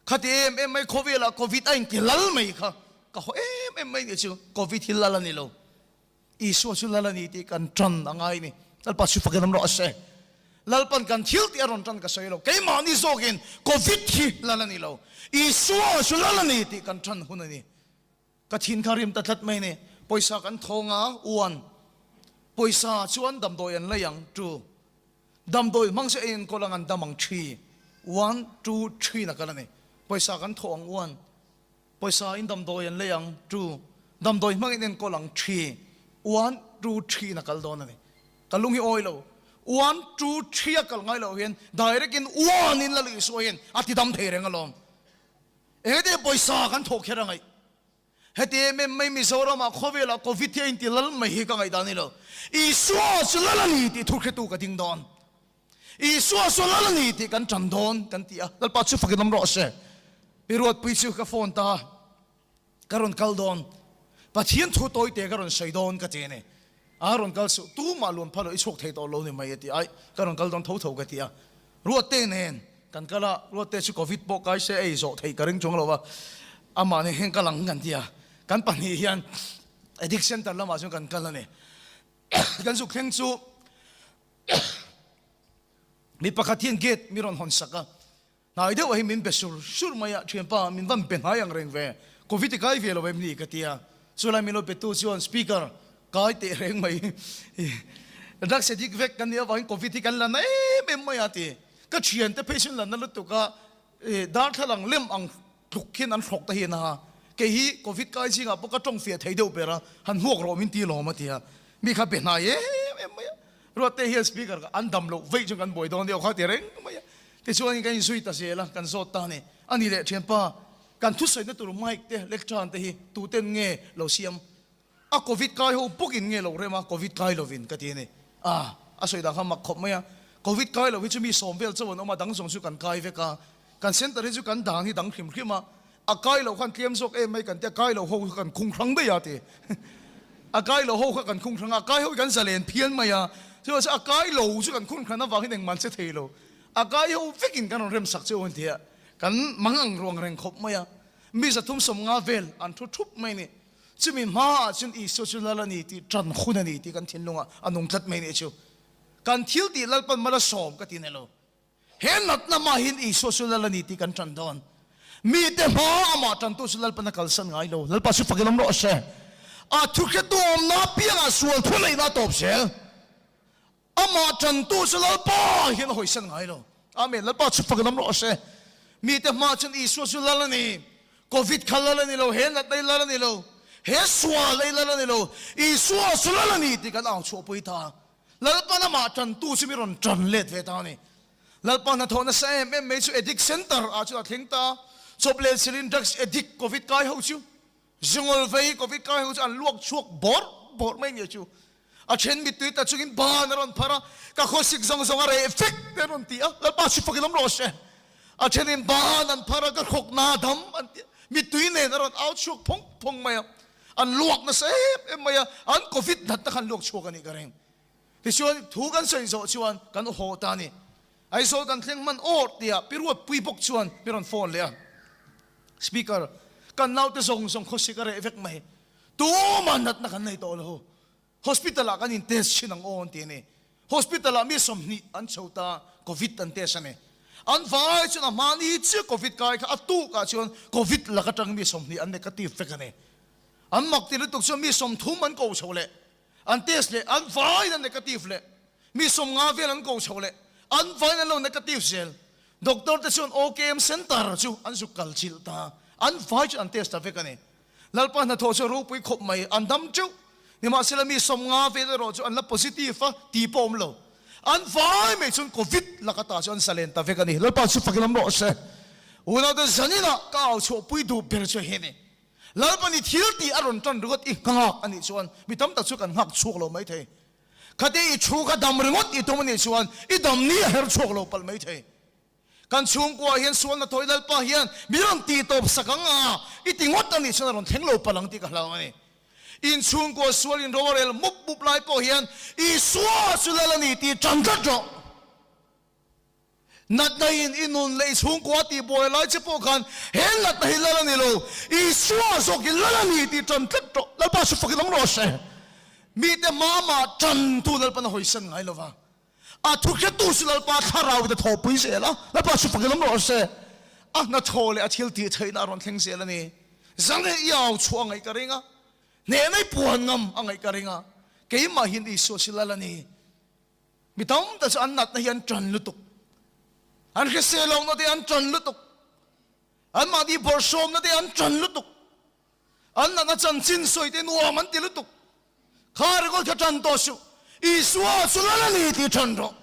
Speaker 1: Kha ti em em mai khawvel ah Covid a inti lal mai kha ka haw em em mai ni chu. Covid hi lal a ni lo. Isua chu lal a ni tih kan tan a ngai ni. Lalpa chu fakin awm rawh se. Lalpan kan thil tih a rawn tan ka sawi lo. Keimahni zawkin Covid hi lal a ni lo. Isua chu lal a ni tih kan tan hun a ni. Ka thin kha rim ta tlat mai ni. Pawisa kan thawng a, uan. Pawisa chuan damdawi an lei ang, two. Damdawi hmang chu ei enkawl ang an dam ang, three. One, two, three na kal a ni. Pawisa kan thawh ang, uan. Pawisa in damdawi an lei ang, two. Damdawi hmang in enkawl ang, three. One, two, three na kal dawn a ni. Ka lung hi awi lo. One, two, three a kal ngai loh hian direct in one in Lal Isua hian a ti dam thei reng alawm. Engati pawisa kan thawh kher a ngaih? Heti em em mai Mizoramah khawvelah Covid hi a inti lal mai hi ka ngaihdan ni lo. Isua chu lal a ni tih thurhretu ka ding dawn. Isua chu lal a ni tih kan tan dawn kan ti a. Lalpa chu fakin awm rawh se. Pi Ruatpui chu ka phone ta. Ka rawn kal dawn. Pathian thu tawite ka rawn sawi dawn ka ti a ni. A rawn kal suh, tumah luan phal lo i chhuak thei tawh lo ni mai a ti. Aih, ka rawn kal dawn tho tho ka ti a. Ruatte nen kan kal a, Ruatte chu Covid pawh kai se ei zawh theih ka ring chuang lo va, amah nen hian kal ang kan ti a. Kan pahnih hian Addict Centre lamah chuan kan kal a ni. Kan zuk thleng chu mi pakhat hian gate mi rawn hawn sak a. Hnai deuh ah hi min be sur sur mai a, thianpa min van be hnai ang reng ve, Covid i kai ve lo em ni ka ti a, chulai min lo be tu chuan speaker kai teh reng mai drugs addict vek kan nih avangin Covid hi kan la na em em mai a ti, ka thiante phei chuan la na lutuk a, darthlalang lem ang tluk hian an hrawk ta hian a, kei hi Covid kai zingah pawh ka tawng fiah thei deuh ber a, han hmuak rawh min ti lawm a ti a, mi kha be hnai em em mai a, Ruatte hian speaker kha an dam loh veih chuan kan buai dawn deuh kha ti reng mai a. Tichuanin kan inzui ta zel a, kan zawt ta a ni. A ni leh thianpa, kan thusawina tur mic te, lectern te hi tuten nge lo siam? A covid kai ho bawkin nge lo rem a, covid kai lovin ka ti a ni. A, a sawi dan kha mak khawp mai a. Covid kai lo hi chu mi sawm vel chauh an awm a, dang zawng chu kan kai vek a. Kan centre hi chu kan dan hi dang hrim hrim a, a kai loh khan tlem zawk em mai kan tia, kai loh ho kha kan khung hrang daih a ti. A kai loh ho kha kan khung hrang a, a kai ho hi kan zalen phian mai a, chuvang chuan a kai lo chu kan khung hran avangin engmah an che thei lo. A kai ho vekin kan rawn rem sak cheu an ti a, kan mang ang ruang reng khawp mai a, mi 350 vel an thu thup mai a ni. Chumi hmaah chuan Isua chu lal a ni tih tan hun a ni tih kan thinlungah a nung tlat mai a nih chu. Kan thil tih Lalpan mal a sawm ka ti nei lo. He natna mahin Isua chu lal a ni tih kan tan dawn. Mite hma amah tantu chu Lalpan a kalsan ngai lo. Lalpa chu fakin awm rawh se. A thuhretu awmna apiangah sual thu neihna a tawp zel. Amah tantu chu Lalpa hian a hawisan ngai lo. Amen. Lalpa chu fakin awm rawh se. Mite hma chuan Isua chu lal a ni. Covid kha lal a ni lo, he natna hi lal a ni lo, he sual hi lal a ni lo, Isua chu lal a ni tih kan au chhuahpui ta. Lalpa lamah tantu chu mi rawn tan let ve ta a ni. Lalpa hnathawh nasa em em mai chu addict center ah chuan a thleng ta. Chawp leh chilhin drugs addict covid kai ho chu zungul vei covid kai ho chu an luak chhuak bawrh bawrh mai nia chu. A then mittui ta chungin ban a rawn phar a, ka khawsik zawng zawng a reh vek te an rawn ti a, Lalpa chu fakin awm rawh se. A thenin ban an phar a, ka khawk na dam an ti a, mittui nen a rawn au chhuak phawng phawng mai a. An luak nasa em em mai a, an covid natna khan luak chhuak a nih ka ring. Tichuan thu kan sawi zawh chuan kan haw ta a ni. Aizawl kan thleng hman awr tia Pi Ruatpui bawk chuan mi rawn phone leh a. Speaker, kan naute zawng zawng khawsik a reh vek mai. Tumah natna kan nei tawh lo. Hospital ah kan in test thin ang aw an ti a ni. Hospital ah mi 20 an chho ta, Covid an test a ni. An vai chuan a hmani chiah Covid kai kha a tuk ah chuan Covid lak atang mi 20 an negative vek a ni. An mak ti lutuk chuan mi 30 an ko chho leh, an test leh, an vaiin an negative leh. Mi 50 vel an ko chho leh, an vaiin an lo negative zel. Doctor te chuan OKM Centre chu an zuk kal chilh ta, an vai chuan an test ta vek a ni. Lalpa hnathawh chu a ropui khawp mai, an dam teuh. Nimahsela mi 50 vel erawh chu an la positive a ti pawh awm lo. An vai mai chuan Covid laka ta chu an zalen ta vek a ni. Lalpa chu fakin awm rawh se. Unaute zaninah ka au chhuahpui duh ber chu hei a ni. Lalpa ni thil tih a rawn tan ringawt i nghak a nih chuan mi tam tak chu kan nghak chhuak lo mai thei. Khate i thu kha dam ringawt i tum a nih chuan i dam ni a her chhuak lo palh mai thei. Kan chhungkua hian sualna thawi Lalpa hian mi rawn tih tawp sak ang a, i ti ngawt a nih chuan a rawn thleng lo palh ang tih ka hlau a ni. In chhungkua sual in ro a rel mup mup lai pawh hian Isua chu Lal a ni tih tan tlat rawh. Natna in i nun leh i chhungkua tih buai lai che pawh khan he natna hi Lal a ni lo, Isua zawk hi Lal a ni tih tan tlat rawh. Lalpa chu fakin awm rawh se. Mite hmama tantu Lalpan a hawisan ngai lo va. A thu hretu chu Lalpa thlarau in a thawhpui zel a, Lalpa chu fakin awm rawh se. A hnathawh leh a thil tih theihna a rawn thleng zel a ni. Zang hi i au chhuah a ngaih ka ring a, hnehna i puan ngam a ngaih ka ring a, keimah hian Isua chu Lal a ni. Mi tam tak chu an natna hi an tan lutuk, an hrisel lohna te an tan lutuk, anmahni bawrhsawmna te an tan lutuk. An natna chanchin sawi te nuam an ti lutuk. Kha ringawt kha tan tawh suh. Isua chu lal a ni tih tan rawh.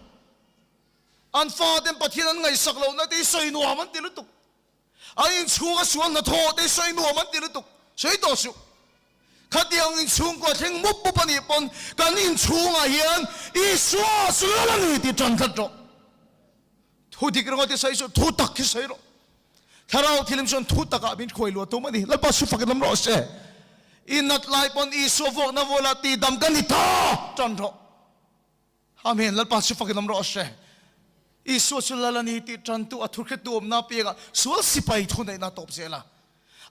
Speaker 1: An faten Pathian an ngaihsak lohna te hi sawi nuam an ti lutuk. An inchhunga sual hnathawh te hi sawi nuam an ti lutuk. Sawi tawh suh. Khatiang inchhungkua thleng mup mup a nih pawn kan inchhungah hian Isua chu lal a ni tih tan tlat rawh. Thu dik ringawt hi sawi suh, thu tak hi sawi rawh. Thlarau thilim chuan thu takah min khuai luah tum a ni. Lalpa chu fakin awm rawh se. I nat lai pawn Isua vuakna vualah tihdam ka ni ta tan rawh. Amen. Lalpa chu fakin awm rawh se. Isua chu Lal a ni tih tantu a thuhretu awmna apiangah sual sipai thuneihna a tawp zel a.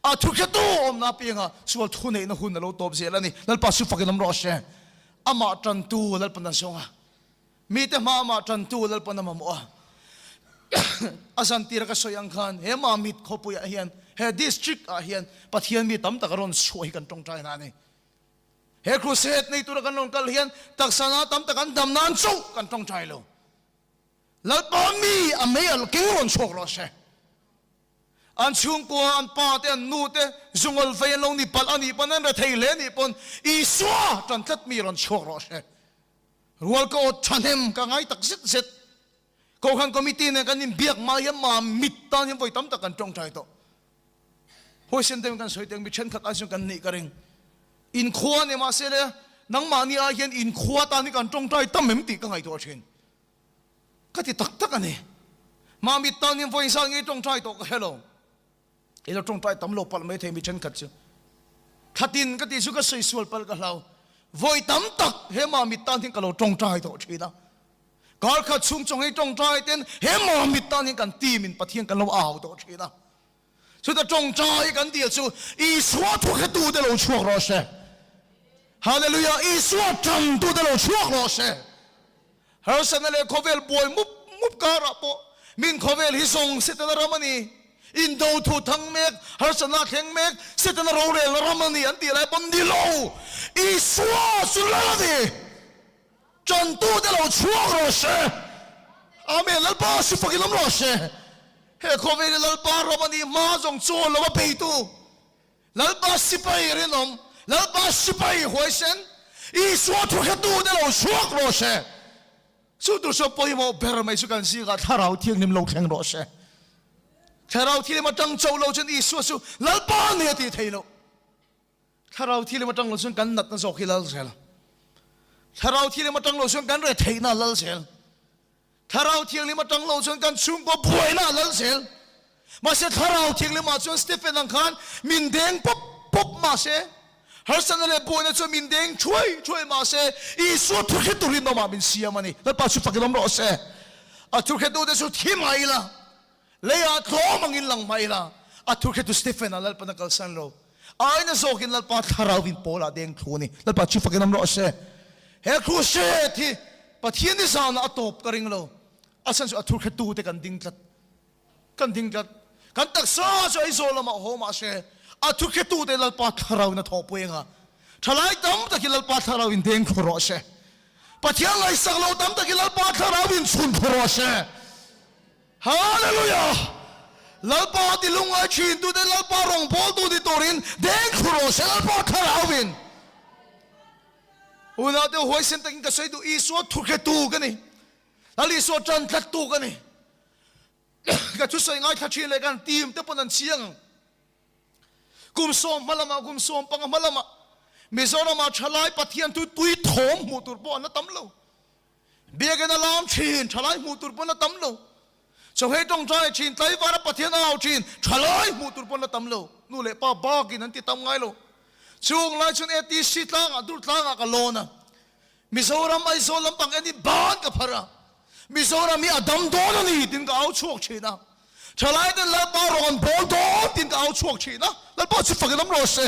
Speaker 1: A thuhretu awmna apiangah sual thuneihna hun a lo tawp zel a ni. Lalpa chu fakin awm rawh se. Amah tantu Lalpan a zawng a. Mite hma amah tantu Lalpan a mamawh a, a zantira ka sawi ang khan he Mamit khawpuiah hian, he district ah hian Pathian mi tam tak a rawn chhuah hi kan tawngtai na a ni. He crusade nei tura kan rawn kal hian taksa na tam tak an dam nan chauh kan tawngtai lo. Lalpa mi a mei alh keng rawn chhuak rawh se. An chhungkua, an pa te, an nu te zungawl vei an lo ni palh a nih pawn, an rethei hle a nih pawn Isua tan tlat mi rawn chhuak rawh se. Rual ka awt thahnem ka ngai tak zet zet. Kohhran Committee nen kan inbiak hma hian mah mit tan hian vawi tam tak kan tawngtai tawh. Huaisen deuhin kan sawi teh ang, mi thenkhat ai chuan kan nih ka ring. Inkhua ni mahse le, nangmahni ai hian inkhua tan hi kan tawngtai tam em tih ka ngaihtuah thin. Ka ti tak tak a ni. Mah mit tan hian vawi zat ngei tawngtai tawh ka hre lo. I lo tawngtai tam lo palh mai thei mi thenkhat chu. Thlatin ka tih chu ka sawi sual palh ka hlau. Vawi tam tak he Mamit tan hian ka lo tawngtai tawh thin a. Kar khat chhung chawng hei tawngtai ten he Mamit tan hian kan team in Pathian kan lo au tawh thin a. Chuta tawngtai kan dil chu Isua thu hretu te lo chhuak rawh se. Hallelujah! Isua tantu te lo chhuak rawh se. Harsatna leh khawvel buai mup mup karah pawh min khawvel hi zawng Setana ram a ni. Indo thu thang mek, harsatna a thleng mek, Setana rorelna ram a ni an tih lai pawn ni lo. Isua chu lal a ni. Tantute lo chhuak rawh se. Amen. Lalpa si fakin awm rawh se. He khawvel hi Lalpa ram a ni hma zawng chawl lo a beitu. Lalpa sipai rinawm, Lalpa sipai huaisen, Isua thu hretute lo chhuak rawh se. Chu tur chu pawimawh ber mai chu kan zingah Thlarau Thianghlim lo thleng rawh se. Thlarau Thianghlim atang chauh lo chuan Isua chu Lalpa ni a tih theih loh. Thlarau Thianghlim atang lo chuan kan natna zawk hi lal zel. Thlarau Thianghlim atang lo chuan kan retheihna lal zel. Thlarau Thianghlim atang lo chuan kan chhungkaw buaina a lal zel. Mahse Thlarau Thianghlimah chuan Stephen ang khan min deng pawp pawp mahse, harsatna leh buaina chuan min deng thuai thuai mahse, Isua thuhre turin awmah min siam a ni. Lalpa chu fakin awm rawh se. A thuhretute chu thi mah ila, leiah tlawm angin lang mah ila, a thuhretu Stephen-a Lalpan a kalsan lo. Aina zawkin Lalpa Thlarauin Paula deng thu a ni. Lalpa chu fakin awm rawh se. He crusade hi. Pathian i zanah a tawp ka ring lo. A chhan chu a thurhretute kan ding tlat. Kan ding tlat. Kan taksa chu Aizawl lamah haw mah se, a thurhretute Lalpa thlarau in a thawhpui anga thalai tam takin Lalpa thlarau in deng thlu rawh se. Pathian ngaihsak lo tam takin Lalpa thlarau in chhun thlu rawh se. Hallelujah! Lalpa ti lungngai thin tute Lalpa rawngbawltu ni turin deng thlu rawh se Lalpa thlarau in. Unaute huaisen takin ka sawi duh Isua thuhretu ka ni. Lal Isua tan tlattu ka ni. Ka thusawi ngaithla thin leh kan team te pawn an chiang ang. Kum sawm hma lamah kum sawm panga hma lamah Mizoramah thalai Pathian thu tui thawm hmuh tur pawh an la tam lo. Biakinn a lam thin, thalai hmuh tur pawn a tam lo. Chawhei tawngtai thin, tlaivara Pathian a au thin, thalai hmuh tur pawn a tam lo. Nu leh pa bakin an ti tam ngai lo. Chung lai chuan ATC tlangah, dur tlangah ka lawn a. Mizoram Aizawl lampang en in ban ka phar a. Mizoram hi a dam dawn a ni tiin ka au chhuak thin a. Thalai ten Lalpa rawn bawl dawn tiin ka au chhuak thin a. Lalpa chu fak in awm rawh se.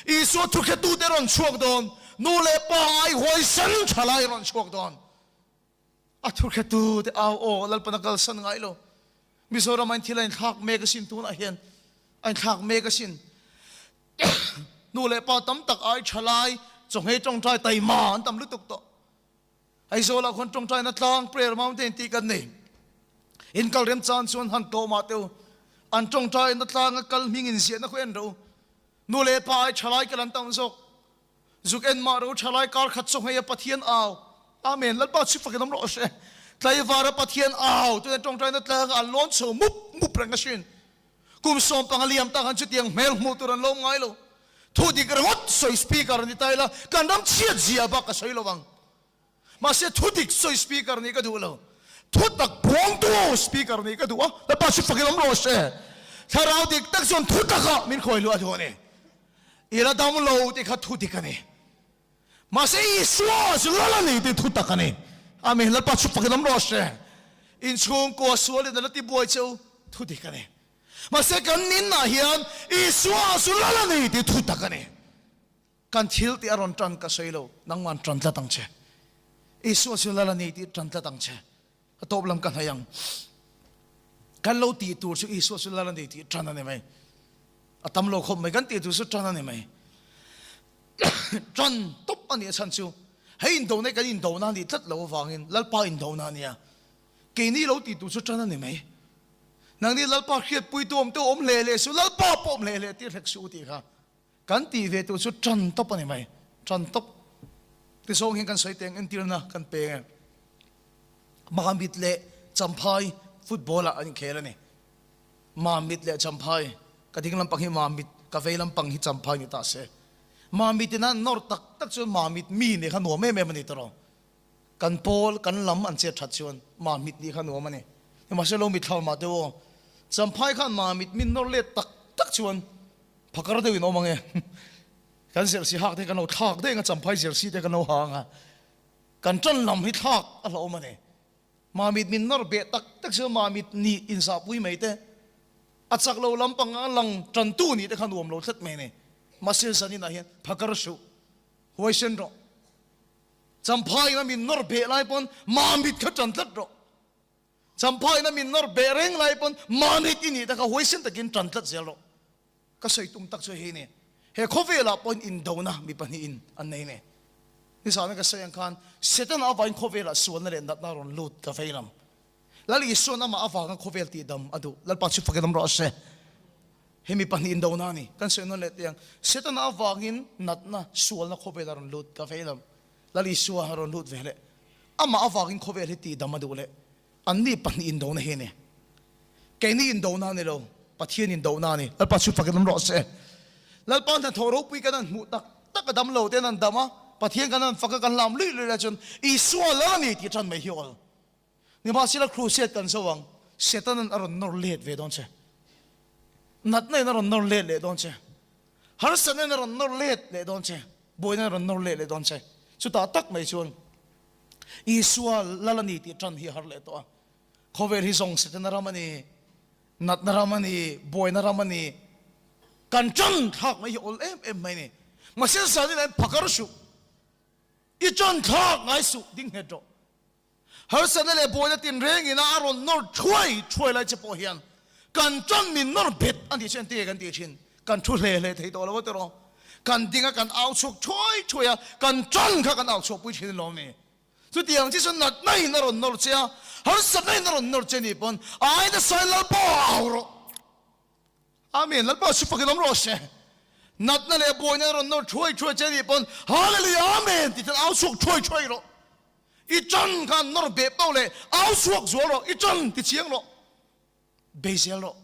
Speaker 1: Isua thukhetute rawn chhuak dawn, nu leh pa ai huaisen thalai rawn chhuak dawn. A thukhetute au aw Lalpan a kalsan ngai lo. Mizoram a inthil a inthlak mek asin tunah hian a inthlak mek asin. Nu leh pa tam tak ai thalai chawhmeh tawngtai taima an tam lutuk tawh. Aizawlah khuan tawngtaina tlang Prayer Mountain tih kan nei. In kal remchan chuan han tlawh mah teh u. An tawngtaina tlanga kal hming in ziahna khu en rawh u. Nu leh pa ai thalai kal an tam zawk. Zuk en mah rawh u thalai kar khat chaw ngei a Pathian au. Amen. Lalpa chhip fakin awm rawh se. Tlaivara Pathian au tuna tawngtaina tlanga an lawn chho mup mup reng asin. Kum 15 liam tak han chutiang hmel hmuh tur an lawm ngai lo. Thu dik ringawt sawi speaker ni ta ila kan ram chhiat zia bak ka sawi lo ang. Mahse thu dik sawi speaker nih ka duh lo. Thu tak puangtu speaker nih ka duh a, Lalpa chu fakin awm rawh se. Thlarau dik tak chuan thu takah min khawi luah duh a ni. I la dam lo tih kha thu dik a ni. Mahse Isua chu lal a ni tih thu tak a ni. Amen. Lalpa chu fakin awm rawh se. Inchhungkua sualin a la ti buai che u, thu dik a ni. Mahse kan ninah hian Isua chu lal a ni tih thu tak a ni. Kan thil tih a rawn tan ka sawi lo, nangman tan tlat ang che. Isua chu lal a ni tih tan tlat ang che. A tawp lam ka hnaih ang. Kan lo tih tur chu Isua chu lal a ni tih tan a ni mai. A tam lo khawp mai, kan tih tur chu tan a ni mai. Tan tawp a nih a chhan chu hei indona hi kan indona a nih tlat lo avangin Lalpa indona a nia. Keini lo tih tur chu tan a ni mai. Nangni Lalpa hriatpuitu awm te awm hle hle suh, Lalpa pawh awm hle hle tir hlek suh u tih kha. Kan tih ve tur chu tan tawp a ni mai, tan tawp. Tizawng hian kan sawi teng entirna kan peng e. Mamit leh Champhai football ah an inkhel a ni. Mamit leh Champhai, ka ding lampang hi Mamit, ka vei lampang hi Champhai ni ta se. Mamit in an nawr tak tak chuan Mamit mi nih kha nuam em em a ni tawh. Kan pawl, kan lam an chet that chuan Mamit nih kha nuam a ni. Nimahsela lo mitthlau mah deuh aw. Champhai khan Mamit min nawr let tak tak chuan phakar deuh in awm ang e. Kan jersey hak te kan lo thlak daih ang a, Champhai jersey te kan lo ha ang a. Kan tan lam hi thlak a hlauhawm a ni. Mamit min nawr beh tak tak chuan Mamit nih inzahpui mai te, a chak lo lampang a lang tantu nih te kha nuam lo tlat mai a ni. Mahse zaninah hian phakar suh, huaisen rawh. Champhaiin a min nawr beh lai pawn Mamit kha tan tlat rawh. Champhaiin a min nawr beh reng lai pawn Mamit i nih te kha huaisen takin tan tlat zel rawh. Ka sawi tum tak chu hei ni, he khawvelah pawhin indona mi pahnihin an nei ni. Nizana ka sawi ang khan Setana avain khawvelah sualna leh natna a rawn lut ka vei lam. Lal Isuan amah avanga khawvel tihdam a duh. Lalpa chu fakin awm rawh se. He mi pahnih indona a ni. Kan sawi nawn leh teh ang. Setana avangin natna, sualna khawvel a rawn lut ka vei lam. Lal Isua a rawn lut ve leh. Amah avangin khawvel hi tihdam a duh leh. Anni pahnih indona hi a ni. Keini indona a ni lo, Pathian indona a ni. Lalpa chu fakin awm rawh se. Lalpa hnathawh ropui kan han hmuh tak tak a dam lo ten an dam a, Pathian kan han fak a kan lam luih luih lai chuan Isua lal a ni tih tan mai hi awl. Nimahsela crusade kan zo ang, Setanan a rawn nawr let ve dawn che. Natna in a rawn nawr let leh dawn che. Harsatna in a rawn nawr let leh dawn che. Buaina in a rawn nawr let leh dawn che. Chutah tak mai chuan Isua lal a ni tih tan hi a har leh tawh a. Khawvel hi zawng Setana ram a ni, natna ram a ni, buaina ram a ni. Kan tan thlak mai hi awl em em mai a ni. Mahse zanin ah hian phakar suh, i tan thlak ngai suh ding nghet rawh. Harsatna leh buaina tinrengin a a rawn nawr thuai thuai lai che pawh hian kan tan min nawr bet a nih chu entir kan tih thin. Kan thu hle hle thei tawh lo a tiraw? Kan ding a kan au chhuak thuai thuai a, kan tan kha kan au chhuahpui thin a lawm ni. Chutiang chi chu natna in a rawn nawr che a, harsatna in a rawn nawr che nih pawn a ai nasa in Lalpa au rawh. Amen, Lalpa chu fakin awm rawh se. Natna leh buaina a rawn nawr thuai thuai che nih pawn Hallelujah Amen tih chuan au chhuak thuai thuai rawh. I tan khan nawr beh pauh leh au chhuak zual rawh, i tan ti chiang rawh, bei zel rawh.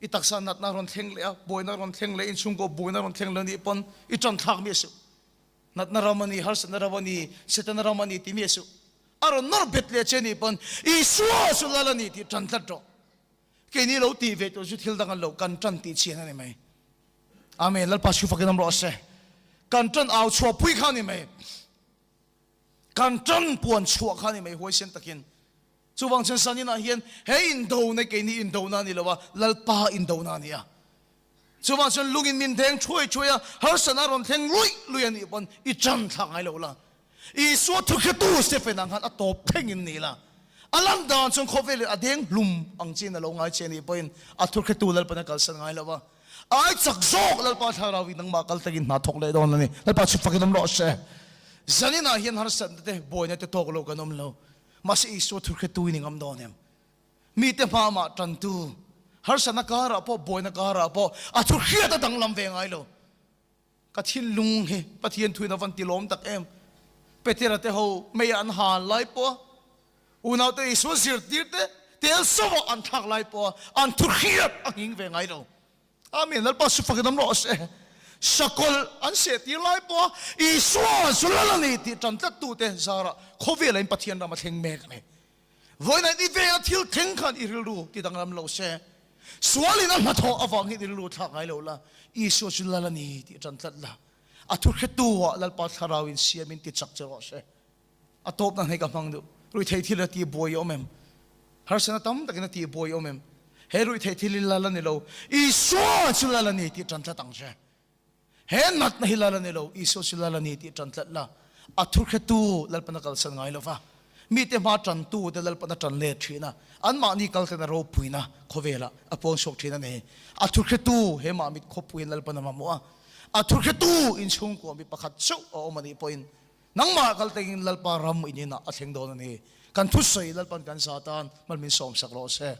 Speaker 1: I taksa natna rawn thleng leh a, buaina rawn thleng leh, inchhungkaw buaina rawn thleng leh nih pawn i tan thlak miah suh. Natna ram a ni, harsatna ram a ni, Setana ram a ni ti miah suh. A rawn nawr bet leh che nih pawn Isua chu lal a ni tih tan tlat rawh. Keini lo tih ve tur chu thil dang an lo kan tan tih chian a ni mai. Amen. Lalpa chu fakin awm rawh se. Kan tan au chhuah pui kha a ni mai. Kan tan puan chhuah kha a ni mai huaisen takin. Chuvang chuan Saninah hian he indona keini indona a ni lo a, Lalpa indona a ni a. Chuvang chuan lungin min deng thuai thuai a, harsatna rawn thleng luih luih a nih pawn i tan thlak ngai lo la. Isua thukhetu Stephen ang khan a tawp thlengin ni la. A lan dan chuan khawvelin a deng hlum ang chiin a lo ngai che a nih pawhin a thukhetu Lalpan a kalsan ngai lo a. Ai chak zawk Lalpa thlarau in nangmah kal takin hna thawk leh dawn a ni. Lalpa chu fakin awm rawh se. Zaninah hian harsatna te, buaina te tawk lo kan awm lo. Mahse Isua thukhetu in i ngam dawn em? Mite hmamah tantu, harsatna karah pawh, buaina karah pawh a thu hriat a danglam ve ngai lo. Ka thinlung hi Pathian thuin a van ti lawm tak em. Petera te ho mei an han lai pawh a, unaute Isua zirtir te tel sawah an thlak lai pawh a, an thu hriat a nghing ve ngai lo. Amen. Lalpa su fakin awm rawh se. Sakawlh an sehtir lai pawh a, Isua zu lal a ni tih tan tlat tute zarah khawvelah in Pathian ram a thleng mek a ni. Vawiin i vela thil thleng khan i rilru ti danglam lo se, sualin a hnathawh avangin i rilru thlak ngai lo la, Isua chu lal a ni tih tan tlat la, a thuhretu-ah Lalpa Thlarauin siamin ti chak che rawh se. A tawpna hei ka hmang duh. Ruihtheih thil a tihbuai i awm em? Harsatna tam takin a tihbuai i awm em? He ruihtheih thil hi lal a ni lo, Isua chu lal a ni tih tan tlat ang che. He natna hi lal a ni lo, Isua chu lal a ni tih ṭan tlat la. A thurhretu Lalpan a kalsan ngai lo va, mite hma ṭantute Lalpan a ṭan let ṭhin a, anmahni kaltlen a ropuina khawvelah a puang chhuak ṭhin a ni. A thurhretu he mah mit khawpuiin Lalpan a mamawh a, a thurhretu inchhungkua mi pakhat chauh a awm a nih pawhin nangmah kaltengin Lalpa ram in inah a thleng dawn a ni. Kan thusawi Lalpan kan za tan mal min sawmsak rawh se.